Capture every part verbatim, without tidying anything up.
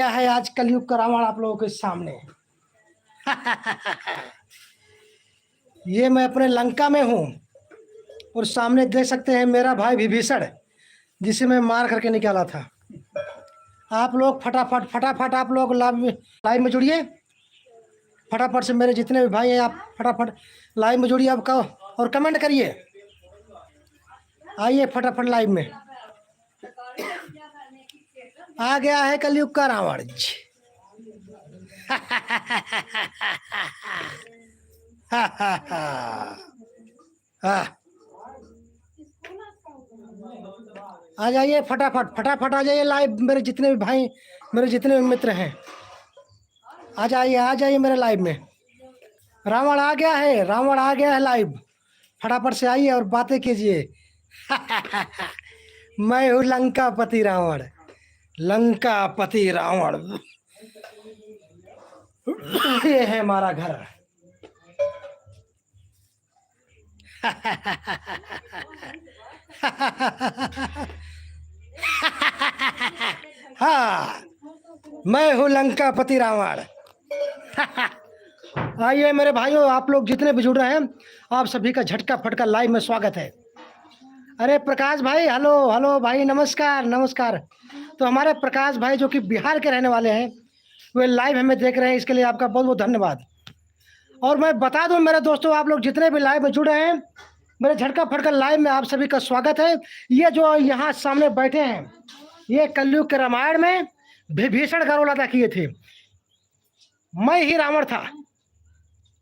क्या है आज कलयुग का रावण आप लोगों के सामने। ये मैं अपने लंका में हूँ और सामने देख सकते हैं मेरा भाई विभीषण, जिसे मैं मार करके निकाला था। आप लोग फटाफट, फटाफट आप लोग लाइव में, लाइव में जुड़िए। फटाफट से मेरे जितने भी भाई हैं, आप फटाफट लाइव में जुड़िए आपका, और कमेंट करिए। आइए फटाफट लाइव में। आ गया है कलयुग का रावण। हाँ। आ जाइए फटाफट, फटाफट आ जाइए लाइव, मेरे जितने भी भाई, मेरे जितने भी मित्र हैं, आ जाइए, आ जाइए मेरे लाइव में। रावण आ गया है, रावण आ गया है लाइव। फटाफट से आइए और बातें कीजिए। मैं हूँ लंकापति रावण, लंकापति रावण। ये है हमारा घर। हाँ, मैं हूँ लंकापति रावण। आइए मेरे भाइयों, आप लोग जितने भी जुड़ रहे हैं, आप सभी का झटका फटका लाइव में स्वागत है। अरे प्रकाश भाई, हेलो, हेलो भाई, नमस्कार, नमस्कार। तो हमारे प्रकाश भाई जो कि बिहार के रहने वाले हैं, वे लाइव हमें देख रहे हैं, इसके लिए आपका बहुत बहुत धन्यवाद। और मैं बता दूं मेरे दोस्तों, आप लोग जितने भी लाइव में जुड़ रहे हैं, मेरे झटका फटका लाइव में आप सभी का स्वागत है। ये जो यहाँ सामने बैठे हैं, ये कलयुग के रामायण में विभीषण का रोल अदा किए थे। मैं ही रावण था,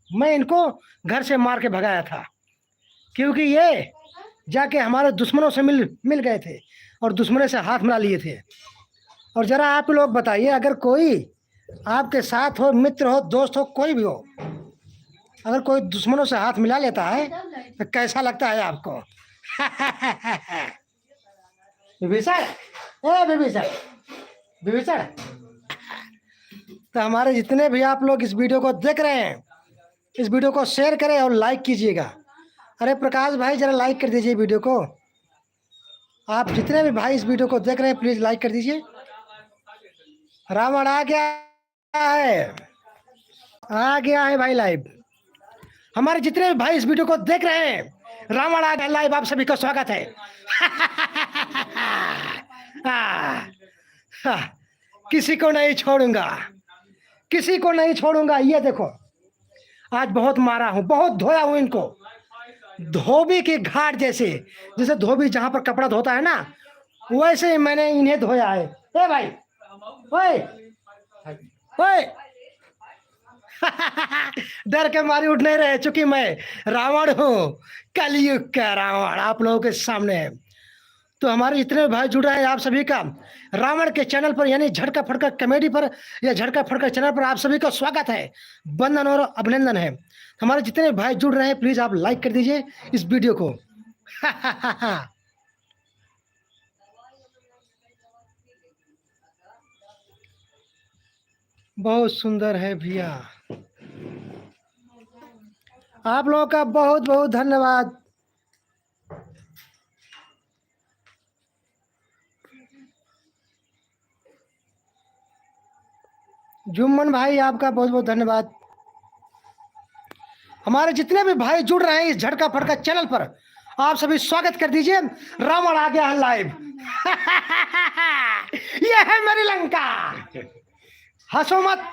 मैं इनको घर से मार के भगाया था, क्योंकि ये जाके हमारे दुश्मनों से मिल, मिल गए थे और दुश्मनों से हाथ मिला लिए थे। और जरा आप लोग बताइए, अगर कोई आपके साथ हो, मित्र हो, दोस्त हो, कोई भी हो, अगर कोई दुश्मनों से हाथ मिला लेता है तो कैसा लगता है आपको? विभीषण, ए विभीषण, विभीषण। तो हमारे जितने भी आप लोग इस वीडियो को देख रहे हैं, इस वीडियो को शेयर करें और लाइक कीजिएगा। अरे प्रकाश भाई, जरा लाइक कर दीजिए वीडियो को। आप जितने भी भाई इस वीडियो को देख रहे हैं, प्लीज लाइक कर दीजिए। रावण आ गया है, आ गया है भाई लाइव। हमारे जितने भी भाई इस वीडियो को देख रहे हैं, रावण आ गया लाइव, आप सभी का स्वागत है। आ, आ, किसी को नहीं छोड़ूंगा, किसी को नहीं छोड़ूंगा। ये देखो, आज बहुत मारा हूँ, बहुत धोया हूँ इनको। धोबी के घाट जैसे, जैसे धोबी जहाँ पर कपड़ा धोता है ना, वैसे ही मैंने इन्हें धोया है। ए भाई, ओए, ओए। डर के मारे उठ नहीं रहे, चूंकि मैं रावण हूँ, कलयुग का रावण आप लोगों के सामने है। तो हमारे जितने भी भाई जुड़ रहे हैं, आप सभी का रावण के चैनल पर, यानी झटका फटका कॉमेडी पर या झटका फटका चैनल पर आप सभी का स्वागत है, वंदन और अभिनंदन है। हमारे जितने भी भाई जुड़ रहे हैं, प्लीज आप लाइक कर दीजिए इस वीडियो को। बहुत सुंदर है भैया, आप लोगों का बहुत बहुत धन्यवाद। जुम्मन भाई, आपका बहुत बहुत धन्यवाद। हमारे जितने भी भाई जुड़ रहे हैं इस झटका फटका चैनल पर, आप सभी स्वागत कर दीजिए। रावण आ गया है लाइव। ये है मेरी लंका, हंसो मत।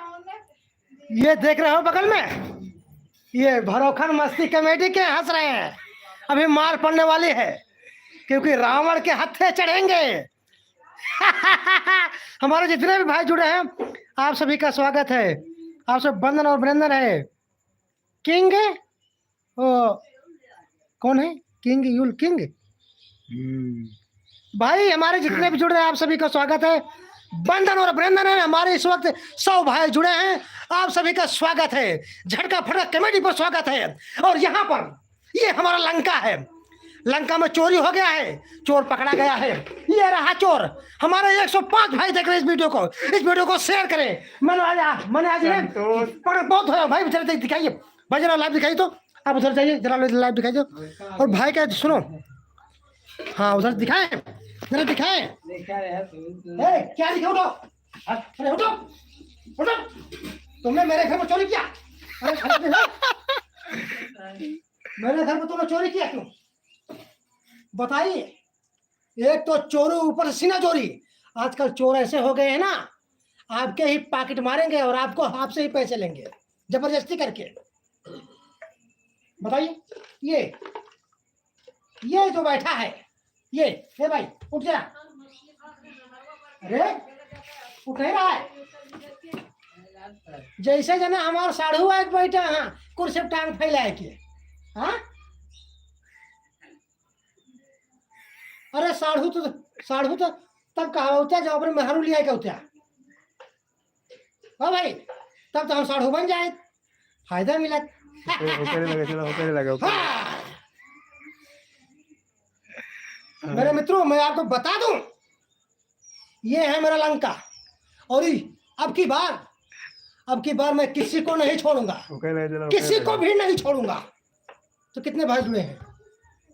ये देख रहे हो बगल में, ये भरोखन मस्ती कॉमेडी के हंस रहे हैं। अभी मार पड़ने वाली है, क्योंकि रावण के हत्थे चढ़ेंगे। हमारे जितने भी भाई जुड़े हैं, आप सभी का स्वागत है, आप सब वंदन और अभिनंदन है। किंग, ओ, कौन है किंग? यूल किंग। भाई, हमारे जितने भी जुड़ रहे हैं, आप सभी का स्वागत है, वंदन और अभिनंदन है। हमारे इस वक्त सौ भाई जुड़े हैं, आप सभी का स्वागत है, झटका फटका कॉमेडी पर स्वागत है। और यहाँ पर ये हमारा लंका है, लंका में चोरी हो गया है, चोर पकड़ा गया है। ये रहा चोर। हमारे एक सौ पाँच भाई देख रहे हैं इस वीडियो को, इस वीडियो को शेयर करें। मैंने आज, मैंने आज ये संतोष। पकड़ बहुत हो भाई, बेचारे दिखाइए, भाई जरा लाइव दिखाइए तो, आप उधर जाइए, जरा लाइव दिखाइए। और भाई का सुनो, हाँ उधर दिखाएं, जरा दिखाएं। ए, क्या दिखे उठो, अरे उठो, उठो। तुमने मेरे घर में चोरी किया? अरे, अरे, अरे, मेरे घर में तुमने चोरी किया क्यों? बताइए। एक तो चोरों ऊपर सीना चोरी। आजकल चोर ऐसे हो गए हैं ना, आपके ही पाकिट मारेंगे और आपको, आपसे ही पैसे लेंगे जबरदस्ती करके। बताइए, ये, ये जो बैठा है, ये, ए भाई, उठ जा। अरे, उठ नहीं रहा है। जैसे जना हमार साढ़ू आके बैठा है, कुर्सी पे टांग फैलाए के। हाँ? अरे साढ़ू तो, साढ़ू तो तब कहावत है जब अपने मेहरू लिया के होता। हाँ भाई, तब तो हम साढ़ू बन जाए, फायदा मिला। होके, होके नहीं लगे, चलो, होके नहीं लगे, होके। हाँ। मेरे मित्रों, मैं आपको बता दूं, ये है मेरा लंका, और ये अब की बार, अब की बार मैं किसी को नहीं छोड़ूंगा, होके नहीं, चलो, होके किसी नहीं को लगे। भी नहीं छोड़ूंगा। तो कितने भाई जुड़े हैं?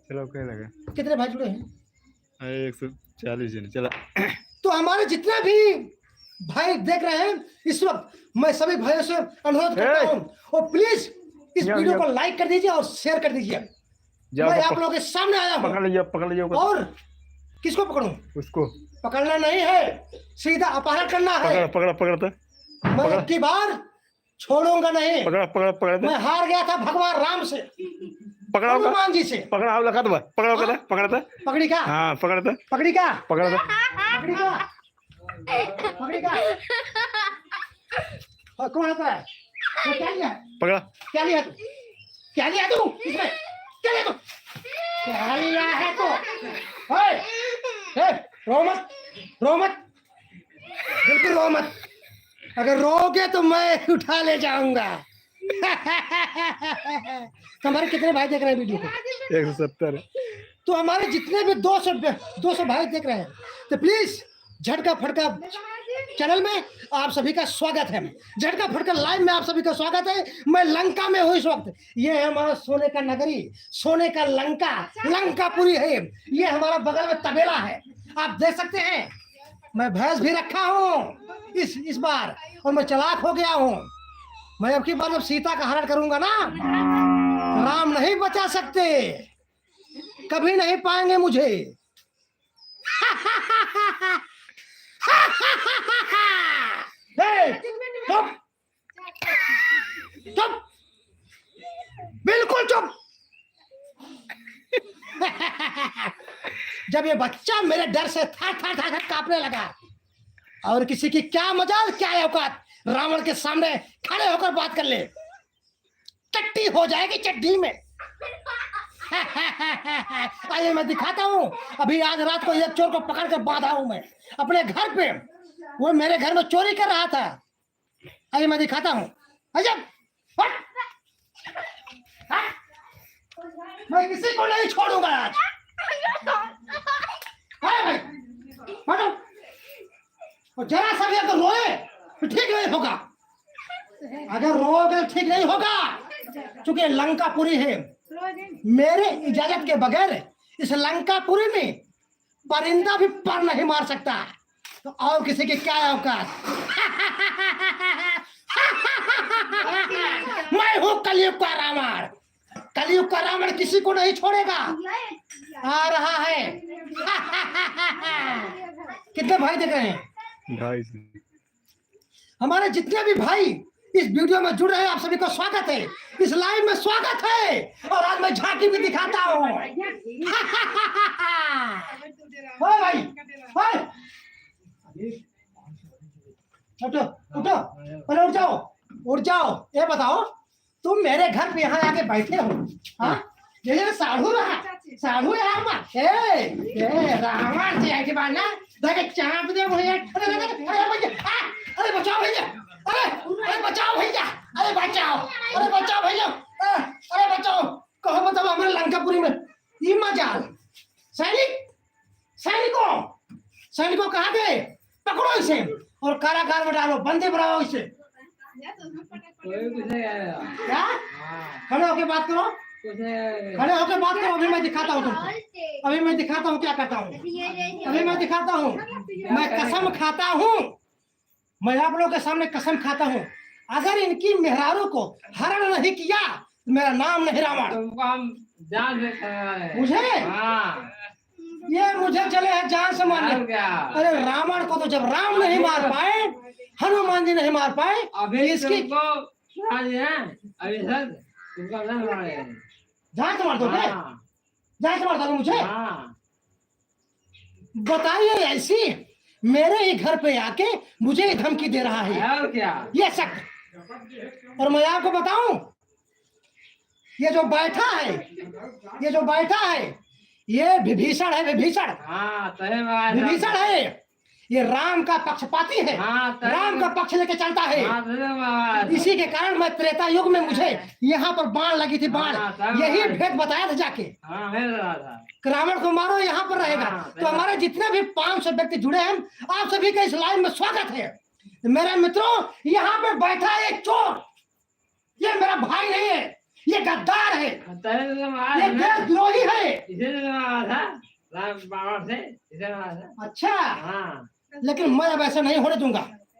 चलो, होके लगे। कितने भाई जुड़े हैं? अरे, एक सौ चालीस जने, चला। तो हमारे जितने भी भाई देख रहे हैं इस वक्त, मैं सभी भाइयों से अनुरोध करता ए! हूँ, और please इस या, video या। को like कर दीजिए और share कर दीजिए। जाओ, मैं आप लोगों के सामने आया हूँ। पकड़ लीजिए, पकड़ लीजिए। और किसको पकड़ूं? उसको। पकड़ना नहीं है, सीधा अपहरण करना है। पकड़, पकड़, पकड़ तो। मैं पकड़। अब की बार छोड़ूंगा नहीं। पकड़, पकड़, पकड़ तो। मैं हार गया था भगवान राम से, पकड़ाओ का? हनुमान जी से। पकड़ाओ लगा तो, पकड़ाओ का, हाँ? पकड़ तो। पकड़ी का? हाँ, पकड़ तो। पकड़ी का? पकड़ तो। पकड़ी का? पकड़ी का? और कौन आता है? वो क्या लिया? पकड़ा। क्या लिया तू? क्या लिया तू? इसमें क्या लिया तू? क्या लिया है तू? ओए! ए, रो मत, रो मत, बिल्कुल रो मत। अगर रोओगे तो मैं उठा ले जाऊंगा। तो हमारे कितने भाई देख रहे हैं video को? एक सौ सत्तर। तो हमारे जितने भी दो सौ, दो सौ भाई देख रहे हैं, तो please झटका फटका channel में आप सभी का स्वागत है। झटका फटका live में आप सभी का स्वागत है। मैं लंका में हूँ इस वक्त। ये है हमारा सोने का नगरी, सोने का लंका, लंकापुरी है। ये हमारा बगल में तबेला है, आप देख सकते हैं। मैं भैंस भी रखा हूँ इस, इस बार, और मैं चालाक हो गया हूँ। मैं अब की बार जब सीता का हरण करूंगा ना, राम नहीं बचा सकते, कभी नहीं पाएंगे मुझे। ए, चुप! चुप! बिल्कुल चुप! जब ये बच्चा मेरे डर से थर थर थर थर कांपने लगा, और किसी की क्या मजाल, क्या औकात, रावण के सामने खड़े होकर बात कर ले। टट्टी हो जाएगी चड्डी में। अरे मैं दिखाता हूँ, अभी आज रात को एक चोर को पकड़ कर बांधा हूँ मैं अपने घर पे। वो मेरे घर में चोरी कर रहा था। अरे मैं दिखाता हूँ। अजब, हट! हट! मैं किसी को नहीं छोड़ूंगा आज। अरे भाई, हटो। और जरा सा भी अगर रोए तो ठीक नहीं होगा। अगर रोओगे तो ठीक नहीं होगा, क्योंकि लंकापुरी है। मेरे इजाजत के बगैर इस लंकापुरी में परिंदा भी पर नहीं मार सकता, तो और किसी की क्या औकात? मैं हूँ कलयुग का रावण। कलयुग का रावण किसी को नहीं छोड़ेगा। आ रहा है। कितने भाई देख रहे हैं? ढाई सौ। हमारे जितने भी भाई इस video में जुड़ रहे हैं, आप सभी का स्वागत है, इस live में स्वागत है। और आज मैं झांकी भी दिखाता हूँ। ओए भाई, ओए। उठो, उठो, पहले उठ जाओ, उठ जाओ। ये बताओ, तुम मेरे घर पे यहाँ आके बैठे हो, हाँ? ये जो साढ़ू रहा, साढ़ू यहाँ पर, ए, ए, रावण से आके बाना, देखे चाप दे भैया, अरे, अरे, अरे, अरे, भैया, आ, अरे, बचाओ भैया, अरे, अरे, बचाओ भैया, अरे, बचाओ, अरे, बचाओ भैया, आ, अरे, बचाओ, कहो बताओ हमारे लंकापुरी में, ये मजाल, सैनिक, सैनिकों, सैनिकों कहाँ गए? पकड़ो इसे और कारागार में डालो, बंदी बनाओ इसे। कोई कुछ नहीं आया। क्या? हाँ। खड़े होके बात करो। कुछ नहीं आया। खड़े होके बात करो, अभी मैं दिखाता हूँ तुमको। अभी मैं दिखाता हूँ क्या करता हूँ। अभी मैं दिखाता हूँ। मैं कसम खाता हूँ। मैं आप लोगों के सामने कसम खाता हूँ, अगर इनकी मेहरारू को हरण नहीं किया तो मेरा नाम नहीं रावण। तुमको हम जान से खाने वाले हैं। मुझे? हाँ। ये मुझे चले हैं जान से मारने। और क्या? अरे, रावण को तो जब राम नहीं मार पाए, हनुमान जी नहीं मार पाए, अभी इसकी तुमको सुना दिए हैं, अभी सर तुमको नहीं मारेंगे। जान से मार दोगे? हाँ। जान से मार दोगे मुझे? हाँ। बताइए, ऐसी मेरे ही घर पे आके मुझे ये धमकी दे रहा है। और क्या? ये शक। और मैं आपको बताऊं, ये जो बैठा है, ये जो बैठा है, ये विभीषण है, विभीषण। हाँ, सही बात है। विभीषण है, ये राम का पक्षपाती है, हाँ, सही राम का बात। पक्ष लेके चलता है। हाँ, सही बात। इसी के कारण मैं त्रेता युग में मुझे यहाँ पर बाण लगी थी, बाण, हाँ, सही यही बात। भेद बताया था जाके। हाँ, है दादा। कि रावण को मारो, यहाँ पर रहेगा। हाँ, सही तो बात। हमारे जितने भी पाँच सौ व्यक्ति जुड़े हैं, आप सभी का इस लाइव में स्वागत है। तो मेरे मित्रों, यहाँ पे बैठा है एक चोर, ये मेरा भाई नहीं है, ये गद्दार है, हाँ, तभी तो मैं आया ये ना। देशद्रोही है। इसीलिए तो मैं आया था, राम बाबा से, इसीलिए मैं आया था। अच्छा। हाँ। लेकिन मैं अब ऐसा नहीं होने दूंगा।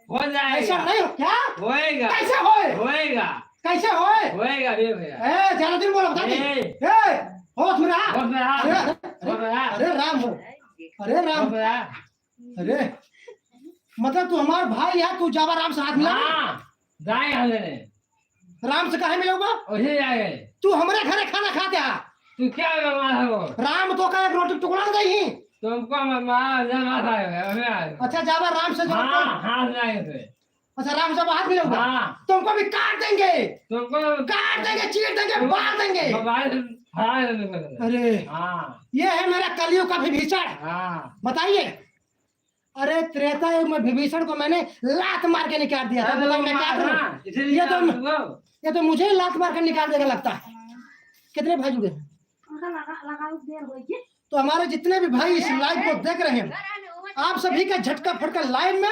हो जाएगा। ऐसा नहीं हो, क्या? होएगा। कैसे होए? होएगा। कैसे होए? होएगा, अभी होएगा। ए, ज्यादा दिन बोला, बता दे। ए। ए, होश में रहा। होश में रहा। अरे, अरे, होश में रहा। अरे राम हो। अरे राम। होश में रहा। अरे, मतलब तू हमार भाई है, तू जावा राम से हाथ मिला। हाँ, जाए यहाँ लेने। राम से काहे मिलउबा? वही जाए। तू हमरे घरे खाना खात हा। तू क्या बेमार है वो? राम तो का एक रोटी टुकड़ा नहीं। तुमको मैं मारा, जब हाथ आए, अभी आए। अच्छा, जावा राम से जो हाँ, हाँ, जाए थे। अच्छा, राम से बाहर मिलउबा? हाँ। तुमको भी काट देंगे। तुमको काट देंगे, चीर देंगे, तुम बांध देंगे। मोबाइल से फड़ा देंगे। अरे, हाँ। ये है मेरा कलयुग का विभीषण। हाँ। बताइए, अरे, त्रेता युग में विभीषण को मैंने लात मार के निकाल दिया था। अरे, बताओ, मैं क्या मार करूं? ना, इसीलिए ये तो, निकाल दूंगा। ये तो मुझे ही लात मार के निकाल देगा लगता है। कितने भाई जुड़े हैं? उनका लगा, लगा देर हो गई। तो हमारे जितने भी भाई इस लाइव को देख रहे हैं, आप सभी का झटका फटका लाइव में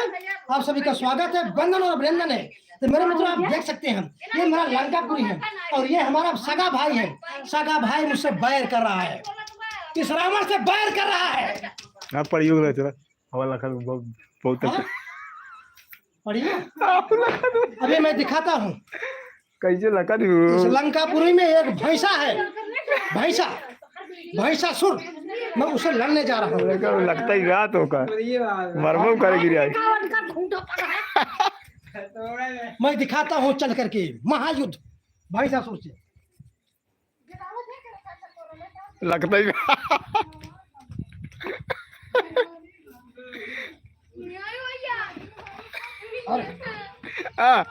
आप सभी का स्वागत है, वंदन और अभिनंदन है। तो मेरे मित्रों, आप देख सकते हैं, ये हमारा लंकापुरी है और ये हमारा सगा भाई है। सगा भाई मुझसे बैर कर रहा है, इस रावण से बैर कर रहा है। हाँ, प्रयोग रहे तेरा। हवा लखा बहुत, बहुत हाँ? अच्छा। बढ़िया। हवा लखा दे। अभी मैं दिखाता हूँ। कैसे लखा दे? इस लंकापुरी में एक भैंसा है, भैंसा, भैंसासुर। मैं उसे लड़ने जा रहा हूँ। लखा, लगता ही रात होगा। मरबो करेगी रे आज। मैं दिखाता हूँ चल करके महायुद्ध भैंसासुर से। लगता ही। और हाँ।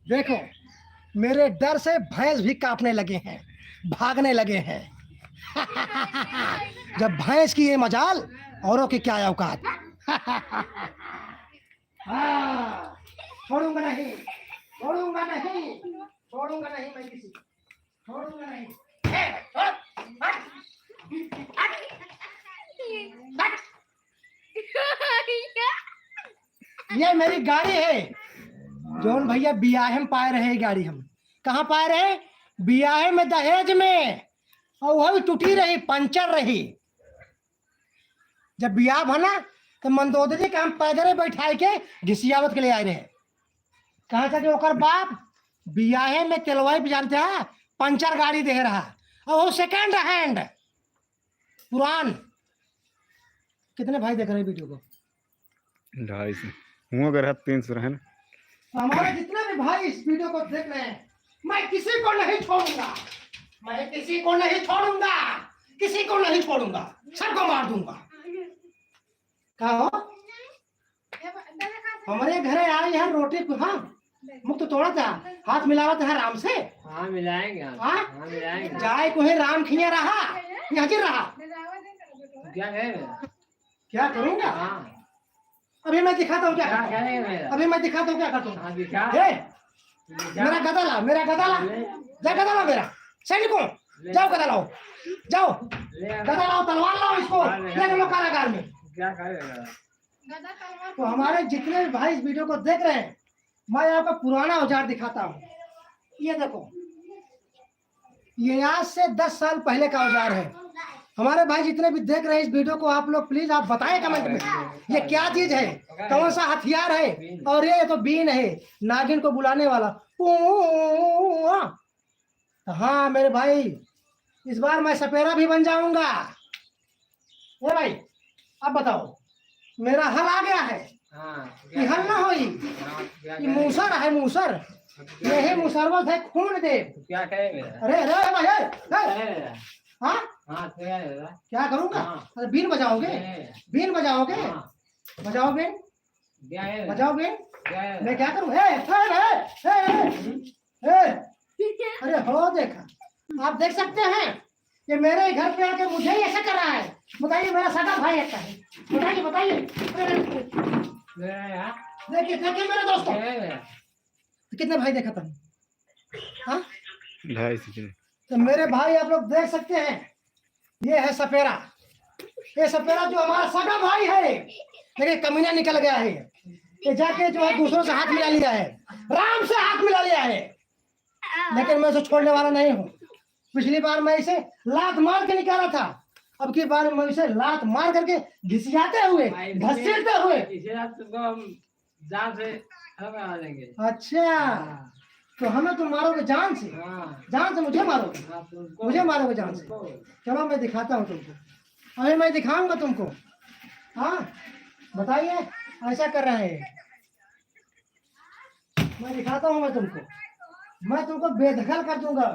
देखो, मेरे डर से भैंस भी कांपने लगे हैं, भागने लगे हैं। जब भैंस की ये मजाल, औरों की क्या औकात। हाँ, छोड़ूंगा नहीं, छोड़ूंगा नहीं, छोड़ूंगा नहीं मैं किसी को। छोड़ूंगा नहीं। ए, छोड़, हट, हट, हट, हट। ये मेरी गाड़ी है, जौन भैया बियाहे में पाए रहे गाड़ी हम। कहाँ पाए रहे? बियाहे में, दहेज में। और वही टूटी रही, पंचर रही। जब बियाह भना, तो मंदोदरी के हम पैदल बैठाए के घिसियावत के ले आए रहे। कहाँ से कि ओकर बाप बियाहे में तेलवाई पे जानते हैं, पंचर गाड़ी दे रहा, और वो second hand, पुरान। कितने भाई देख रहे हैं वीडियो को? ढाई सौ। हुआ अगर है तीन सौ रहे ना। तो हमारे जितने भी भाई इस वीडियो को देख रहे हैं, मैं किसी को नहीं छोड़ूंगा, मैं किसी को नहीं छोड़ूंगा, किसी को नहीं छोड़ूंगा, सबको मार दूंगा। का हो? हमरे घरे आई है रोटी को, हाँ, मुख तो तोड़ा था, हाथ मिलावत है राम से। हाँ, मिलाएंगे हम। हाँ? हाँ, मिलाएंगे। जाए को है राम खिया रहा, यहाँ के रहा। क्या है? क्या करूँगा? हाँ। अभी मैं दिखाता हूँ क्या क्या करता हूँ। करेंगे मेरा? अभी मैं दिखाता हूँ क्या करता हूँ। हाँ, दिखा। हे, दिखा। मेरा गदा ला, मेरा गदा ला। ले। जा गदा ला मेरा। सैनिकों, ले। जाओ गदा लाओ। जाओ। ले। गदा लाओ, तलवार लाओ इसको। हाँ, ले। ले चलो कारागार में। क्या करेगा? तो हमारे जितने भी भाई इस वीडियो को देख रहे हैं, मैं आपको पुराना औजार दिखाता हूँ। ये देखो, ये आज से दस साल पहले का औजार है। हमारे भाई जितने भी देख रहे हैं इस वीडियो को, आप लोग प्लीज आप बताएं कमेंट में, ये क्या चीज है, कौन सा हथियार है? और ये तो बीन है, नागिन को बुलाने वाला। तो हाँ मेरे भाई, इस बार मैं सपेरा भी बन जाऊंगा। ए भाई, अब बताओ, मेरा हल आ गया है हाँ, कि हल ना होई, हाँ, क्या कि करें? मूसर है, मूसर। अब क्या यही करें? मूसरवा से खून दे। तो क्या करें मेरा? अरे, अरे, अरे भाई, ए, ए। क्या है मेरा? हाँ? हाँ, क्या है मेरा? क्या करूँगा? हाँ। अरे, बीन बजाओगे? क्या है? बीन बजाओगे? हाँ। बजाओ बीन। क्या है? बजाओ बीन। क्या है? मैं क्या करूँ? ए, ए, ए, ए, ए, हम्म? ए। अरे, हो देखा, आप देख सकते हैं कि मेरे घर पे आके मुझे ही ऐसा कर रहा है। बताइए, मेरा सगा भाई ऐसा है। बताइए, बताइए। अरे, मेरा यार। देखिए, देखिए मेरे दोस्तों। क्या है मेरा? तो कितने भाई देखा था? हाँ? ढाई से। तो मेरे भाई, आप लोग देख सकते हैं, ये है सपेरा। ये सपेरा जो हमारा सगा भाई है, देखिए कमीना निकल गया है। ये जाके जो है दूसरों से हाथ मिला लिया है, राम से हाथ मिला लिया है। लेकिन मैं उसे छोड़ने वाला नहीं हूँ। पिछली बार मैं इसे लात मार के निकाला था, अब की बार मैं इसे लात मार करके घिसियाते हुए, भाई, घसीटते हुए। इसे रात को हम जान से खत्म करा देंगे। अच्छा, हाँ। तो हमें तुम मारोगे जान से? हाँ। जान से मुझे मारोगे? हाँ, तुमको। मुझे मारोगे जान से? तुमको। चलो, मैं दिखाता हूँ तुमको, अभी मैं दिखाऊंगा तुमको। हाँ, बताइए, ऐसा कर रहे हैं, मैं दिखाता हूँ मैं तुमको, मैं तुमको बेदखल कर दूंगा।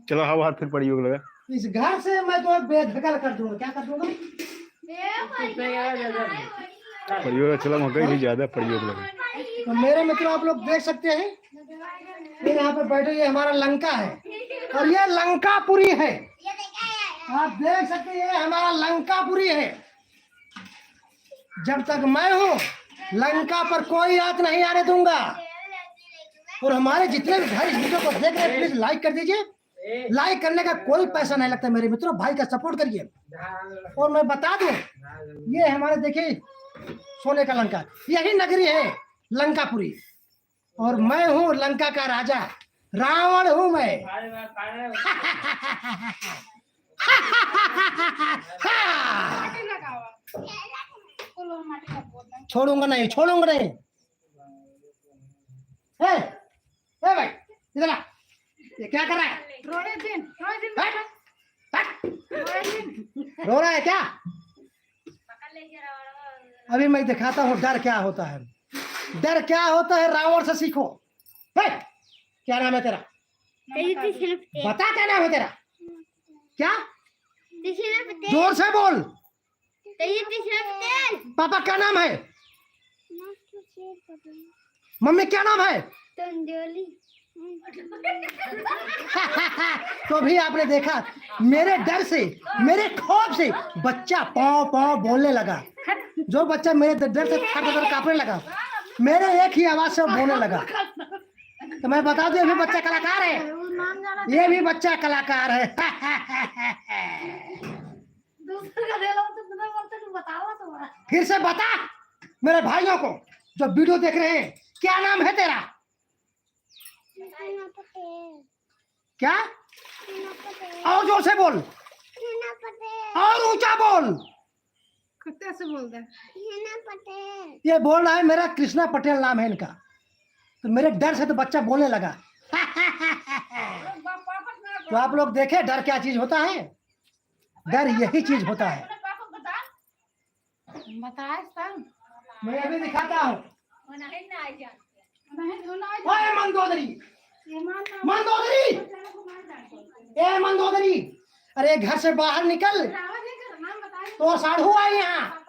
चलो, हाँ, बाहर फिर प्रयोग लगा। इस घर से मैं तुम्हें बेदखल कर दूंगा। क्या कर दूंगा? प्रयोग लगा, चलो, वहाँ कहीं भी ज्यादा प्रयोग लगा। तो मेरे मित्रों, आप लोग देख सकते हैं, ये यहाँ पे बैठे, ये हमारा लंका है और ये लंकापुरी है। आप देख सकते हैं, ये हमारा लंकापुरी है। जब तक मैं हूँ, लंका पर कोई आँच नहीं आने दूंगा। और हमारे जितने भी भाई इस वीडियो को देख रहे हैं, प्लीज लाइक कर दीजिए। लाइक करने का कोई पैसा नहीं लगता मेरे मित्रों, भाई का सपोर्ट करिए। और मैं बता दूं, ये हमारे देखिए सोने का लंका, यही नगरी है लंकापुरी। और मैं हूँ लंका का राजा, रावण हूँ मैं। छोड़ूंगा नहीं, छोड़ूंगा नहीं। ए, ए भाई, इधर आ। ये क्या कर रहा है? रोने दिन, रोने दिन हट, हट। रोने दिन। रो रहा है क्या? अभी मैं दिखाता हूँ डर क्या होता है, डर क्या होता है, रावण से सीखो। ए, क्या नाम है तेरा? तेजस्वी पटेल। बता, क्या नाम है तेरा? क्या? तेजस्वी पटेल। जोर से बोल। तेजस्वी पटेल। पापा क्या नाम है? मास्टर शेर पटेल। मम्मी क्या नाम है? तंजोली। तो भी आपने देखा, मेरे डर से, मेरे खौफ से बच्चा पाँव पाँव बोलने लगा। जो बच्चा मेरे ड-, डर से थर थर कांपने लगा, मेरे एक ही आवाज से वो बोलने लगा। तो मैं बता दूं, ये भी बच्चा कलाकार है, ये भी बच्चा कलाकार है। दूसरे का दे लो तो बिना बोलते तुम बताओ तो। फिर से बता मेरे भाइयों को जो वीडियो देख रहे हैं, क्या नाम है तेरा? कृष्णा पटेल। क्या? कृष्णा पटेल। और जोर से बोल। कृष्णा पटेल। और ऊंचा बोल। कुत्ते से बोल दे। कृष्णा पटेल। ये बोल रहा है, मेरा कृष्णा पटेल नाम है इनका। तो मेरे डर से तो बच्चा बोलने लगा। तो आप लोग देखे डर क्या चीज होता है, डर यही चीज होता है। बताए सब। मैं अभी दिखाता हूँ। ओए मंदोदरी, मंदोदरी, ए मंदोदरी, अरे घर से बाहर निकल। तो साढ़ू आई यहाँ,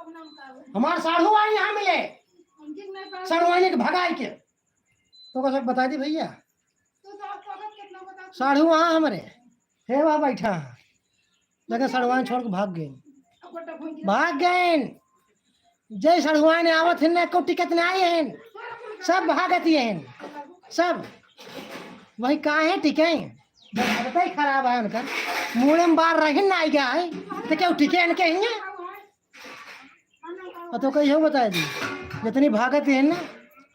हमार साढ़ू आई यहाँ मिले। साढ़ू आई के भगाई के। तो का सब बता दी भैया। साढ़ू वहाँ हमरे, हे वहाँ बैठा है। लेकिन सड़वाइन छोड़ के भाग गए, भाग गए। जय सड़वाइन आवत है ना, को टिकट ना आए हैं, सब भागत ही हैं, सब। वही काहे टिके, आदत ही खराब है उनका। मूड़े में बार रही ना आई गया है, तो क्या टिके इनके ही है? और तो कहियो बताए दी, जितनी भागत ही है ना,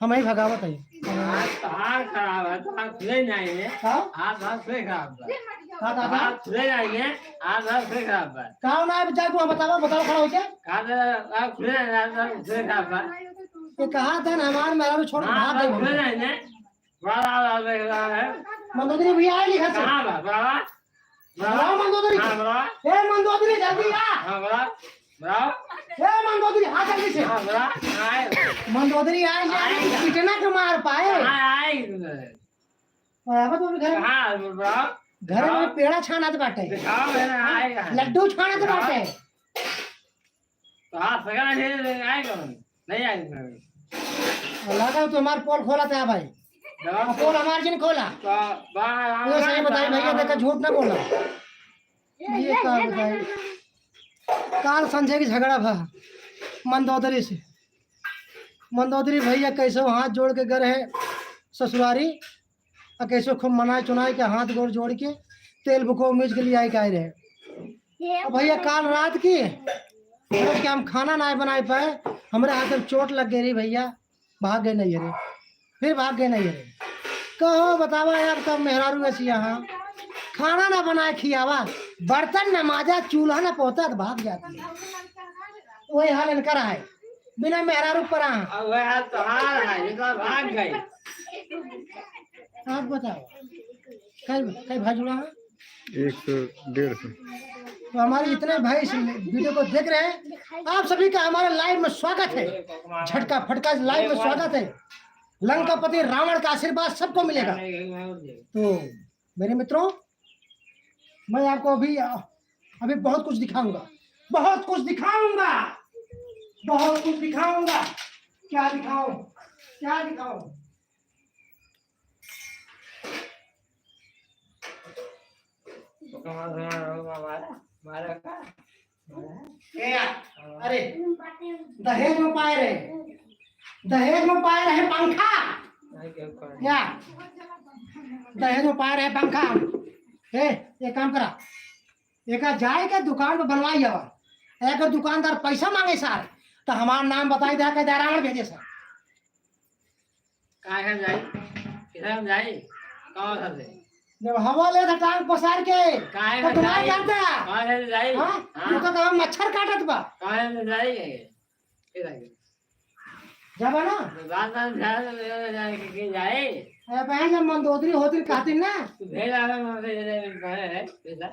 हम ही भगावत है। हाथ, हाथ खराब है, तो हाथ ले जाएंगे। हाँ? हाथ, हाथ से खराब है। का दादा? आप खुले जाइए, आप घर से खराब बा। का ना, अब जाए को बतावा, बतावा खड़ा होके। का दादा, आप खुले जाइए, आप घर से खराब बा। ये कहा था ना, हमार मेहरारू छोड़ के हाँ, भाग आप गए। खुले जाइए। बड़ा लाल देख रहा है। मंदोदरी भैया आए नहीं घर से। कहाँ बा? बड़ा? बड़ा मंदोदरी। हाँ, बड़ा। ए मंदोदरी, जल्दी आ। हाँ, बड़ा। बड़ा। ए मंदोदरी, आ जल्दी से। हाँ, बड़ा। आए। मंदोदरी आए, आए। कितना के मार पाए? हाँ, आए। और अब तो घर, हाँ, बड़ा। घर में पेड़ा छानत बाटे। दिखाओ, है ना, आए। लड्डू छानत बाटे। तो हाँ, सगला ढेर ले आए कौन? नहीं आए सर। लगा तो हमार पोल खोला था भाई। जवाब पोल हमार जिन खोला। तो बा-, ये सही बताई भैया, देखा झूठ ना बोला। ये का बताई? काल संजय की झगड़ा भा मंदोदरी से। मंदोदरी भैया कैसे हाथ जोड़ के घर है ससुरारी, आ कैसे खूब मनाए चुनाए के हाथ गोड़ जोड़ के तेल बुको उमीज के लिए आए के आए रहे। अब भैया काल रात की, रात के हम खाना ना बनाए पाए, हमरे हाथ में चोट लग गई रही भैया, भाग गए नहीं रे, फिर भाग गए नहीं रे। कहो बतावा यार, तब मेहरारू ऐसी यहाँ खाना ना बनाए खियावा, बर्तन ना माजा, चूल्हा ना पोता, तो भाग जाती है। वही हाल इनका रहा है, बिना मेहरारू पर आ। अब वह हाल तोहार है, इनका भाग गए। आप बताओ, कई, कई भाई जुड़ा है? एक सौ, डेढ़ सौ। तो हमारे जितने भाई इस वीडियो को देख रहे हैं, आप सभी का हमारे लाइव में स्वागत है। झटका फटका लाइव में स्वागत है। लंकापति रावण का आशीर्वाद सबको मिलेगा। तो मेरे मित्रों, मैं आपको अभी, अभी बहुत कुछ दिखाऊंगा, बहुत कुछ दिखाऊंगा, बहुत कुछ दिखाऊंगा। क्या दिखाऊं, क्या दिखाऊं? मारा, मारा का? ए यार, अरे, दहेज में पाए रहे, दहेज में पाए रहे पंखा। नहीं, क्या करें? या, दहेज में पाए रहे पंखा। ए, एक काम करा, एका जाए के दुकान पे बनवाई आवा। अगर दुकानदार पैसा मांगे सार, तो हमार नाम बताई दे के रावण भेजे सार। काहे जाई? किधर हम जाई? कौन घर से? जब हवा ले था टांग पसार के, काहे तो हम तुम्हारे जाई? जानते हैं? काहे से जाई? हाँ? हाँ? तू तो कहा मच्छर काटत बा। काहे से जाई? किधर? जब है ना? तो रात में झाड़ में जाए के, के जाए? अरे बहन, जब मंदोदरी होती कहती ना। तू भेज आवे, मैं भेज दे, कहे है, भेजा।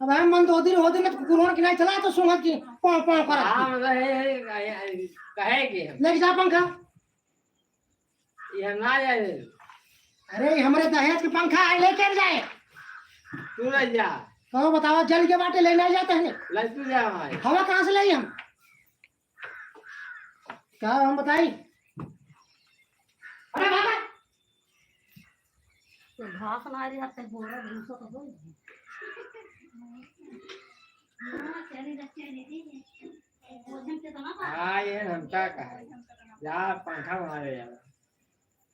अब हम मंदोदरी होती ना, तो कुकुरों की नहीं चला, तो सुंघत की, पाँव, पाँव करत हाँ, की। मतलब, हे, हे, कहे, कहे कि हम। लेके जा पंखा। ये हम ना जाए। अरे, हमरे दहेज के पंखा है, लेके जाए। तू ले जा। कहो, बताओ, जल के बाटे लेने जाते हैं। ले, तू जा हमारे। हवा कहाँ से लाई हम? का हम बताई? अरे बाबा! तो घास ना रही, अब तक बोरा भूसा तो हो। हाँ, ये हमका कहा। जा, पंखा बना ले यार।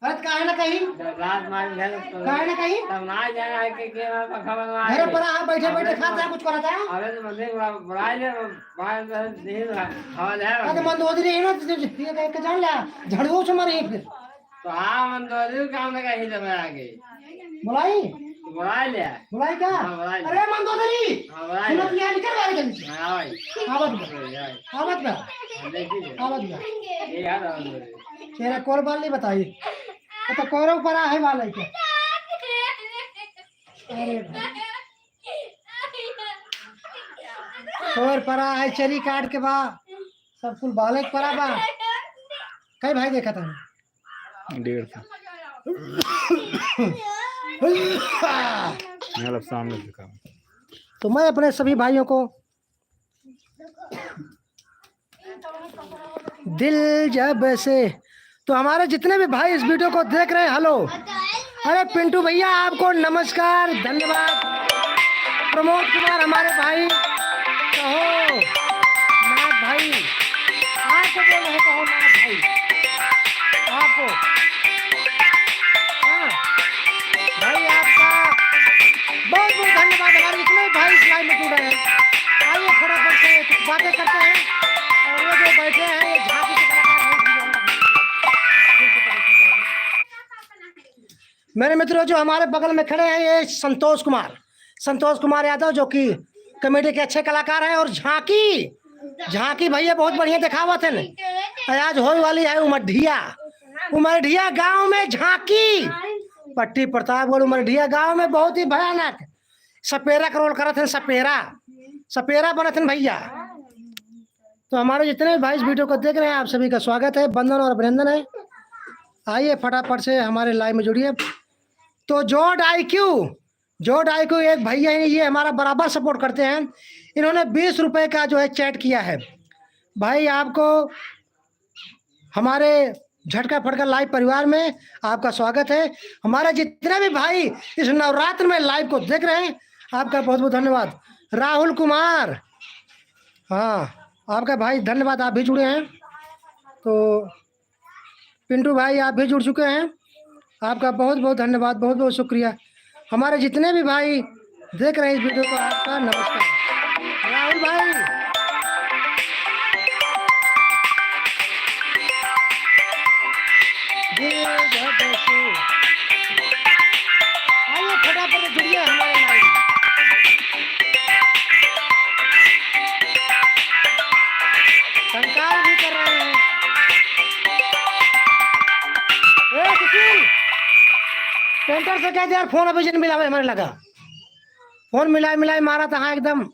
अरे, काहे ना कही? जब लात मार ले तो काहे ना कही? तब ना जाना है कि, कि हमारा पंखा बनवा अरे, दे। परा, हाँ, बैठे, अबे बैठे तो खाता है, कुछ करता है? अबे तो मंदिर बुला, बुला ले, बाहर से नहीं बुला, हवा ले। अरे, मंदोदरी है ना, तो ये कह के जान ले, झड़ुओं से मरे फिर। तो हाँ, मंदोदरी काम लगा ही जब आगे। बुलाई? बुला ले। बुलाई का? हाँ, बुला ले। अरे, मंदोदरी! हाँ, बुला ले। सुनो, तू यहाँ निकल बाहर जल्दी से। हाँ, भाई। आवत बा। भाई, भाई। आवत बा। हाँ, देखिए। आवत बा। ये यार, आवत बा। तेरा कौन बाल नहीं बताई? तो कौरव परा है वाला ही क्या? अरे भाई। कौर परा है, चरी काट के बा। सब कुल बालक परा बा। कई भाई देखा था? डेढ़ सौ। यहाँ लब सामने दिखा। तो मैं अपने सभी भाइयों को दिल जब से, तो हमारे जितने भी भाई इस वीडियो को देख रहे हैं, हेलो, अरे पिंटू भैया, आपको नमस्कार, धन्यवाद। प्रमोद कुमार हमारे भाई, कहो नाथ भाई, आपको बोल रहे, कहो नाथ भाई, आपको, हाँ, भाई आपका बहुत बहुत धन्यवाद। हमारे जितने भी भाई इस लाइव में जुड़ रहे हैं, आइए फटाफट से कुछ बातें करते हैं और वो जो बैठे हैं, ये झांकी के कलाकार हैं, उनकी मेरे मित्रों, जो हमारे बगल में खड़े हैं, ये संतोष कुमार। संतोष कुमार यादव, जो कि कॉमेडी के अच्छे कलाकार हैं, और झांकी, झांकी भैया बहुत बढ़िया दिखावत हैं। आज होए वाली है उमरढिया, उमरढिया गांव में झांकी, पट्टी प्रतापगढ़ उमरढिया गांव में बहुत ही भयानक सपेरा का रोल करत हैं, सपेरा, सपेरा बनत हैं भैया। तो हमारे जितने भी भाई इस वीडियो को देख रहे हैं, आप सभी का स्वागत है, वंदन और अभिनंदन है। आइए फटाफट से हमारे लाइव में जुड़िए। तो जॉर्ज आईक्यू, जॉर्ज आईक्यू एक भैया हैं, ये हमारा बराबर सपोर्ट करते हैं। इन्होंने बीस रुपए का जो है चैट किया है। भाई, आपको हमारे झटका फटका लाइव परिवार में आपका स्वागत है। हमारे जितने भी भाई इस नवरात्र में लाइव को देख रहे हैं, आपका बहुत बहुत धन्यवाद। राहुल कुमार, हाँ, आपका भाई धन्यवाद, आप भी जुड़े हैं। तो पिंटू भाई, आप भी जुड़ चुके हैं, आपका बहुत बहुत धन्यवाद, बहुत बहुत शुक्रिया। हमारे जितने भी भाई देख रहे हैं इस वीडियो को, आपका नमस्कार। राहुल भाई, जी, जय जय श्री। आइए, फटाफट जुड़िए हमारे लाइव। कंकाल भी कर रहे हैं। ए सुशील, पेंटर से कह दे यार, फोन अभी जन मिलावे हमारे लगा। फोन मिलाए मिलाए मारा था, हाँ, एकदम।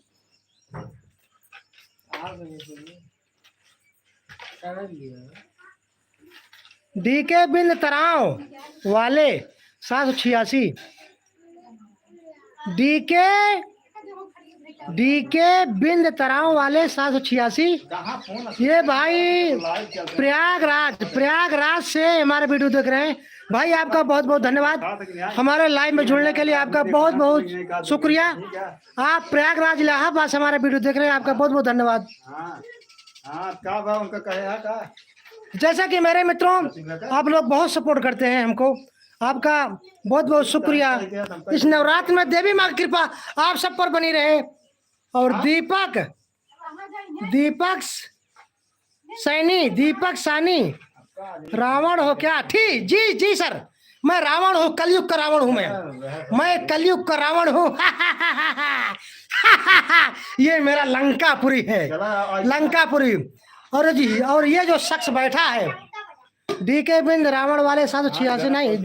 डीके बिंद तराव वाले सात सौ छियासी। डीके, डीके बिंद तराव वाले सात सौ छियासी। ये भाई प्रयागराज, प्रयागराज से हमारे वीडियो देख रहे हैं। भाई, आपका बहुत बहुत धन्यवाद, हमारे लाइव में जुड़ने के लिए आपका बहुत बहुत शुक्रिया। आप प्रयागराज इलाहाबाद से हमारे वीडियो देख रहे हैं, आपका बहुत बहुत धन्यवाद। हाँ, हाँ, का बा उनका कहे है का? जैसा कि मेरे मित्रों, आप लोग बहुत सपोर्ट करते हैं हमको, आपका बहुत बहुत शुक्रिया। इस नवरात्र में देवी माँ की कृपा आप सब पर बनी रहे। और हाँ? दीपक, दीपक सैनी, दीपक सानी, रावण हो क्या? ठीक, जी, जी सर, मैं रावण हूँ, कलयुग का रावण हूँ मैं, मैं कलयुग का रावण हूँ। ये मेरा लंकापुरी है, चला, आज लंकापुरी। और जी, और ये जो शख्स बैठा है, डीके बिंद रावण वाले सात सौ छियासी नहीं,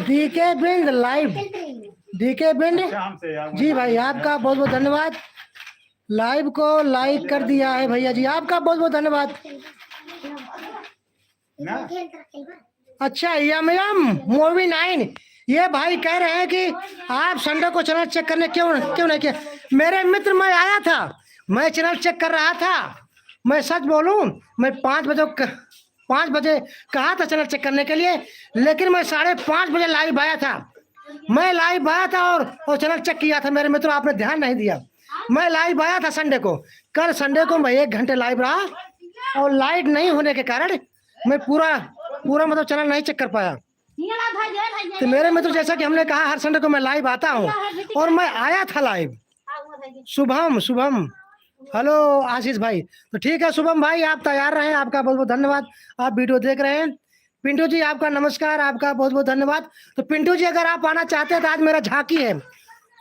डीके बिंद लाइव, डीके बिंद। अच्छा, हमसे यार, जी भाई, आपका बहुत बहुत धन्यवाद, लाइव को लाइक कर दिया है भैया जी, आपका बहुत बहुत धन्यवाद। ना? अच्छा, यम यम मूवी नाइन, ये भाई कह रहे हैं कि आप संडे को चैनल चेक करने क्यों, क्यों नहीं किया? मेरे मित्र, मैं आया था, मैं चैनल चेक कर रहा था। मैं सच बोलूं, मैं पाँच बजे क-, पाँच बजे कहा था चैनल चेक करने के लिए, लेकिन मैं साढ़े पाँच बजे लाइव आया था। मैं लाइव आया था और, और चैनल चेक किया था। मेरे मित्रों, आपने ध्यान नहीं दिया। मैं लाइव आया था संडे को, कल संडे को मैं एक घंटे लाइव रहा और लाइट नहीं होने के कारण मैं पूरा, पूरा मतलब चैनल नहीं चेक कर पाया। तो मेरे मित्र, जैसा कि हमने कहा, हर संडे को मैं लाइव आता हूँ और मैं आया था लाइव। शुभम, शुभम, हेलो आशीष भाई। तो ठीक है शुभम भाई, आप तैयार रहें, आपका बहुत बहुत धन्यवाद, आप वीडियो देख रहे हैं। पिंटू जी, आपका नमस्कार, आपका बहुत बहुत धन्यवाद। तो पिंटू जी, अगर आप आना चाहते हैं तो आज मेरा झांकी है,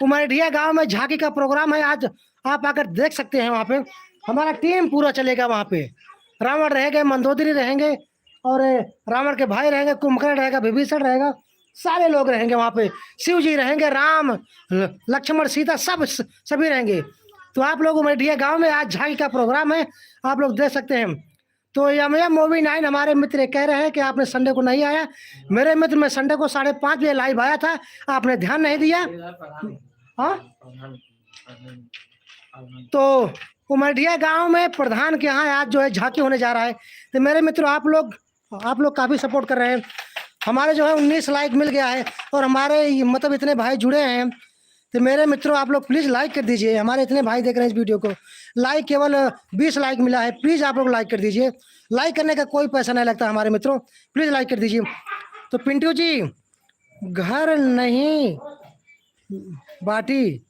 उमरढिया गांव में झांकी का प्रोग्राम है, आज आप आकर देख सकते हैं। वहाँ पे हमारा टीम पूरा चलेगा, वहाँ पे रावण रहेंगे, मंदोदरी रहेंगे, और रावण के भाई रहेंगे, कुंभकर्ण रहेगा, विभीषण रहेगा, सारे लोग रहेंगे वहाँ पे। शिव जी रहेंगे, राम, ल-, लक्ष्मण, सीता, सब, स-, सभी रहेंगे। तो आप लोग उमरढिया गांव में आज झांकी का प्रोग्राम है, आप लोग देख सकते हैं। तो यम यम मूवी नाइन हमारे मित्र कह रहे हैं कि आपने संडे को नहीं आया। मेरे मित्र, मैं संडे को साढ़े पाँच बजे लाइव आया था, आपने ध्यान नहीं दिया। हाँ, तो उमरढिया गांव में प्रधान के यहाँ आज जो है झांकी होने जा रहा है। तो मेरे मित्रों, आप लोग, आप लोग काफ़ी सपोर्ट कर रहे हैं। हमारे जो है उन्नीस लाइक मिल गया है और हमारे ये, मतलब, इतने भाई जुड़े हैं। तो मेरे मित्रों, आप लोग प्लीज लाइक कर दीजिए। हमारे इतने भाई देख रहे हैं इस वीडियो को, लाइक केवल बीस लाइक मिला है, प्लीज आप लोग लाइक कर दीजिए। लाइक करने का कोई पैसा नहीं लगता हमारे मित्रों, प्लीज लाइक कर दीजिए। तो पिंटू जी, घर नहीं बाटी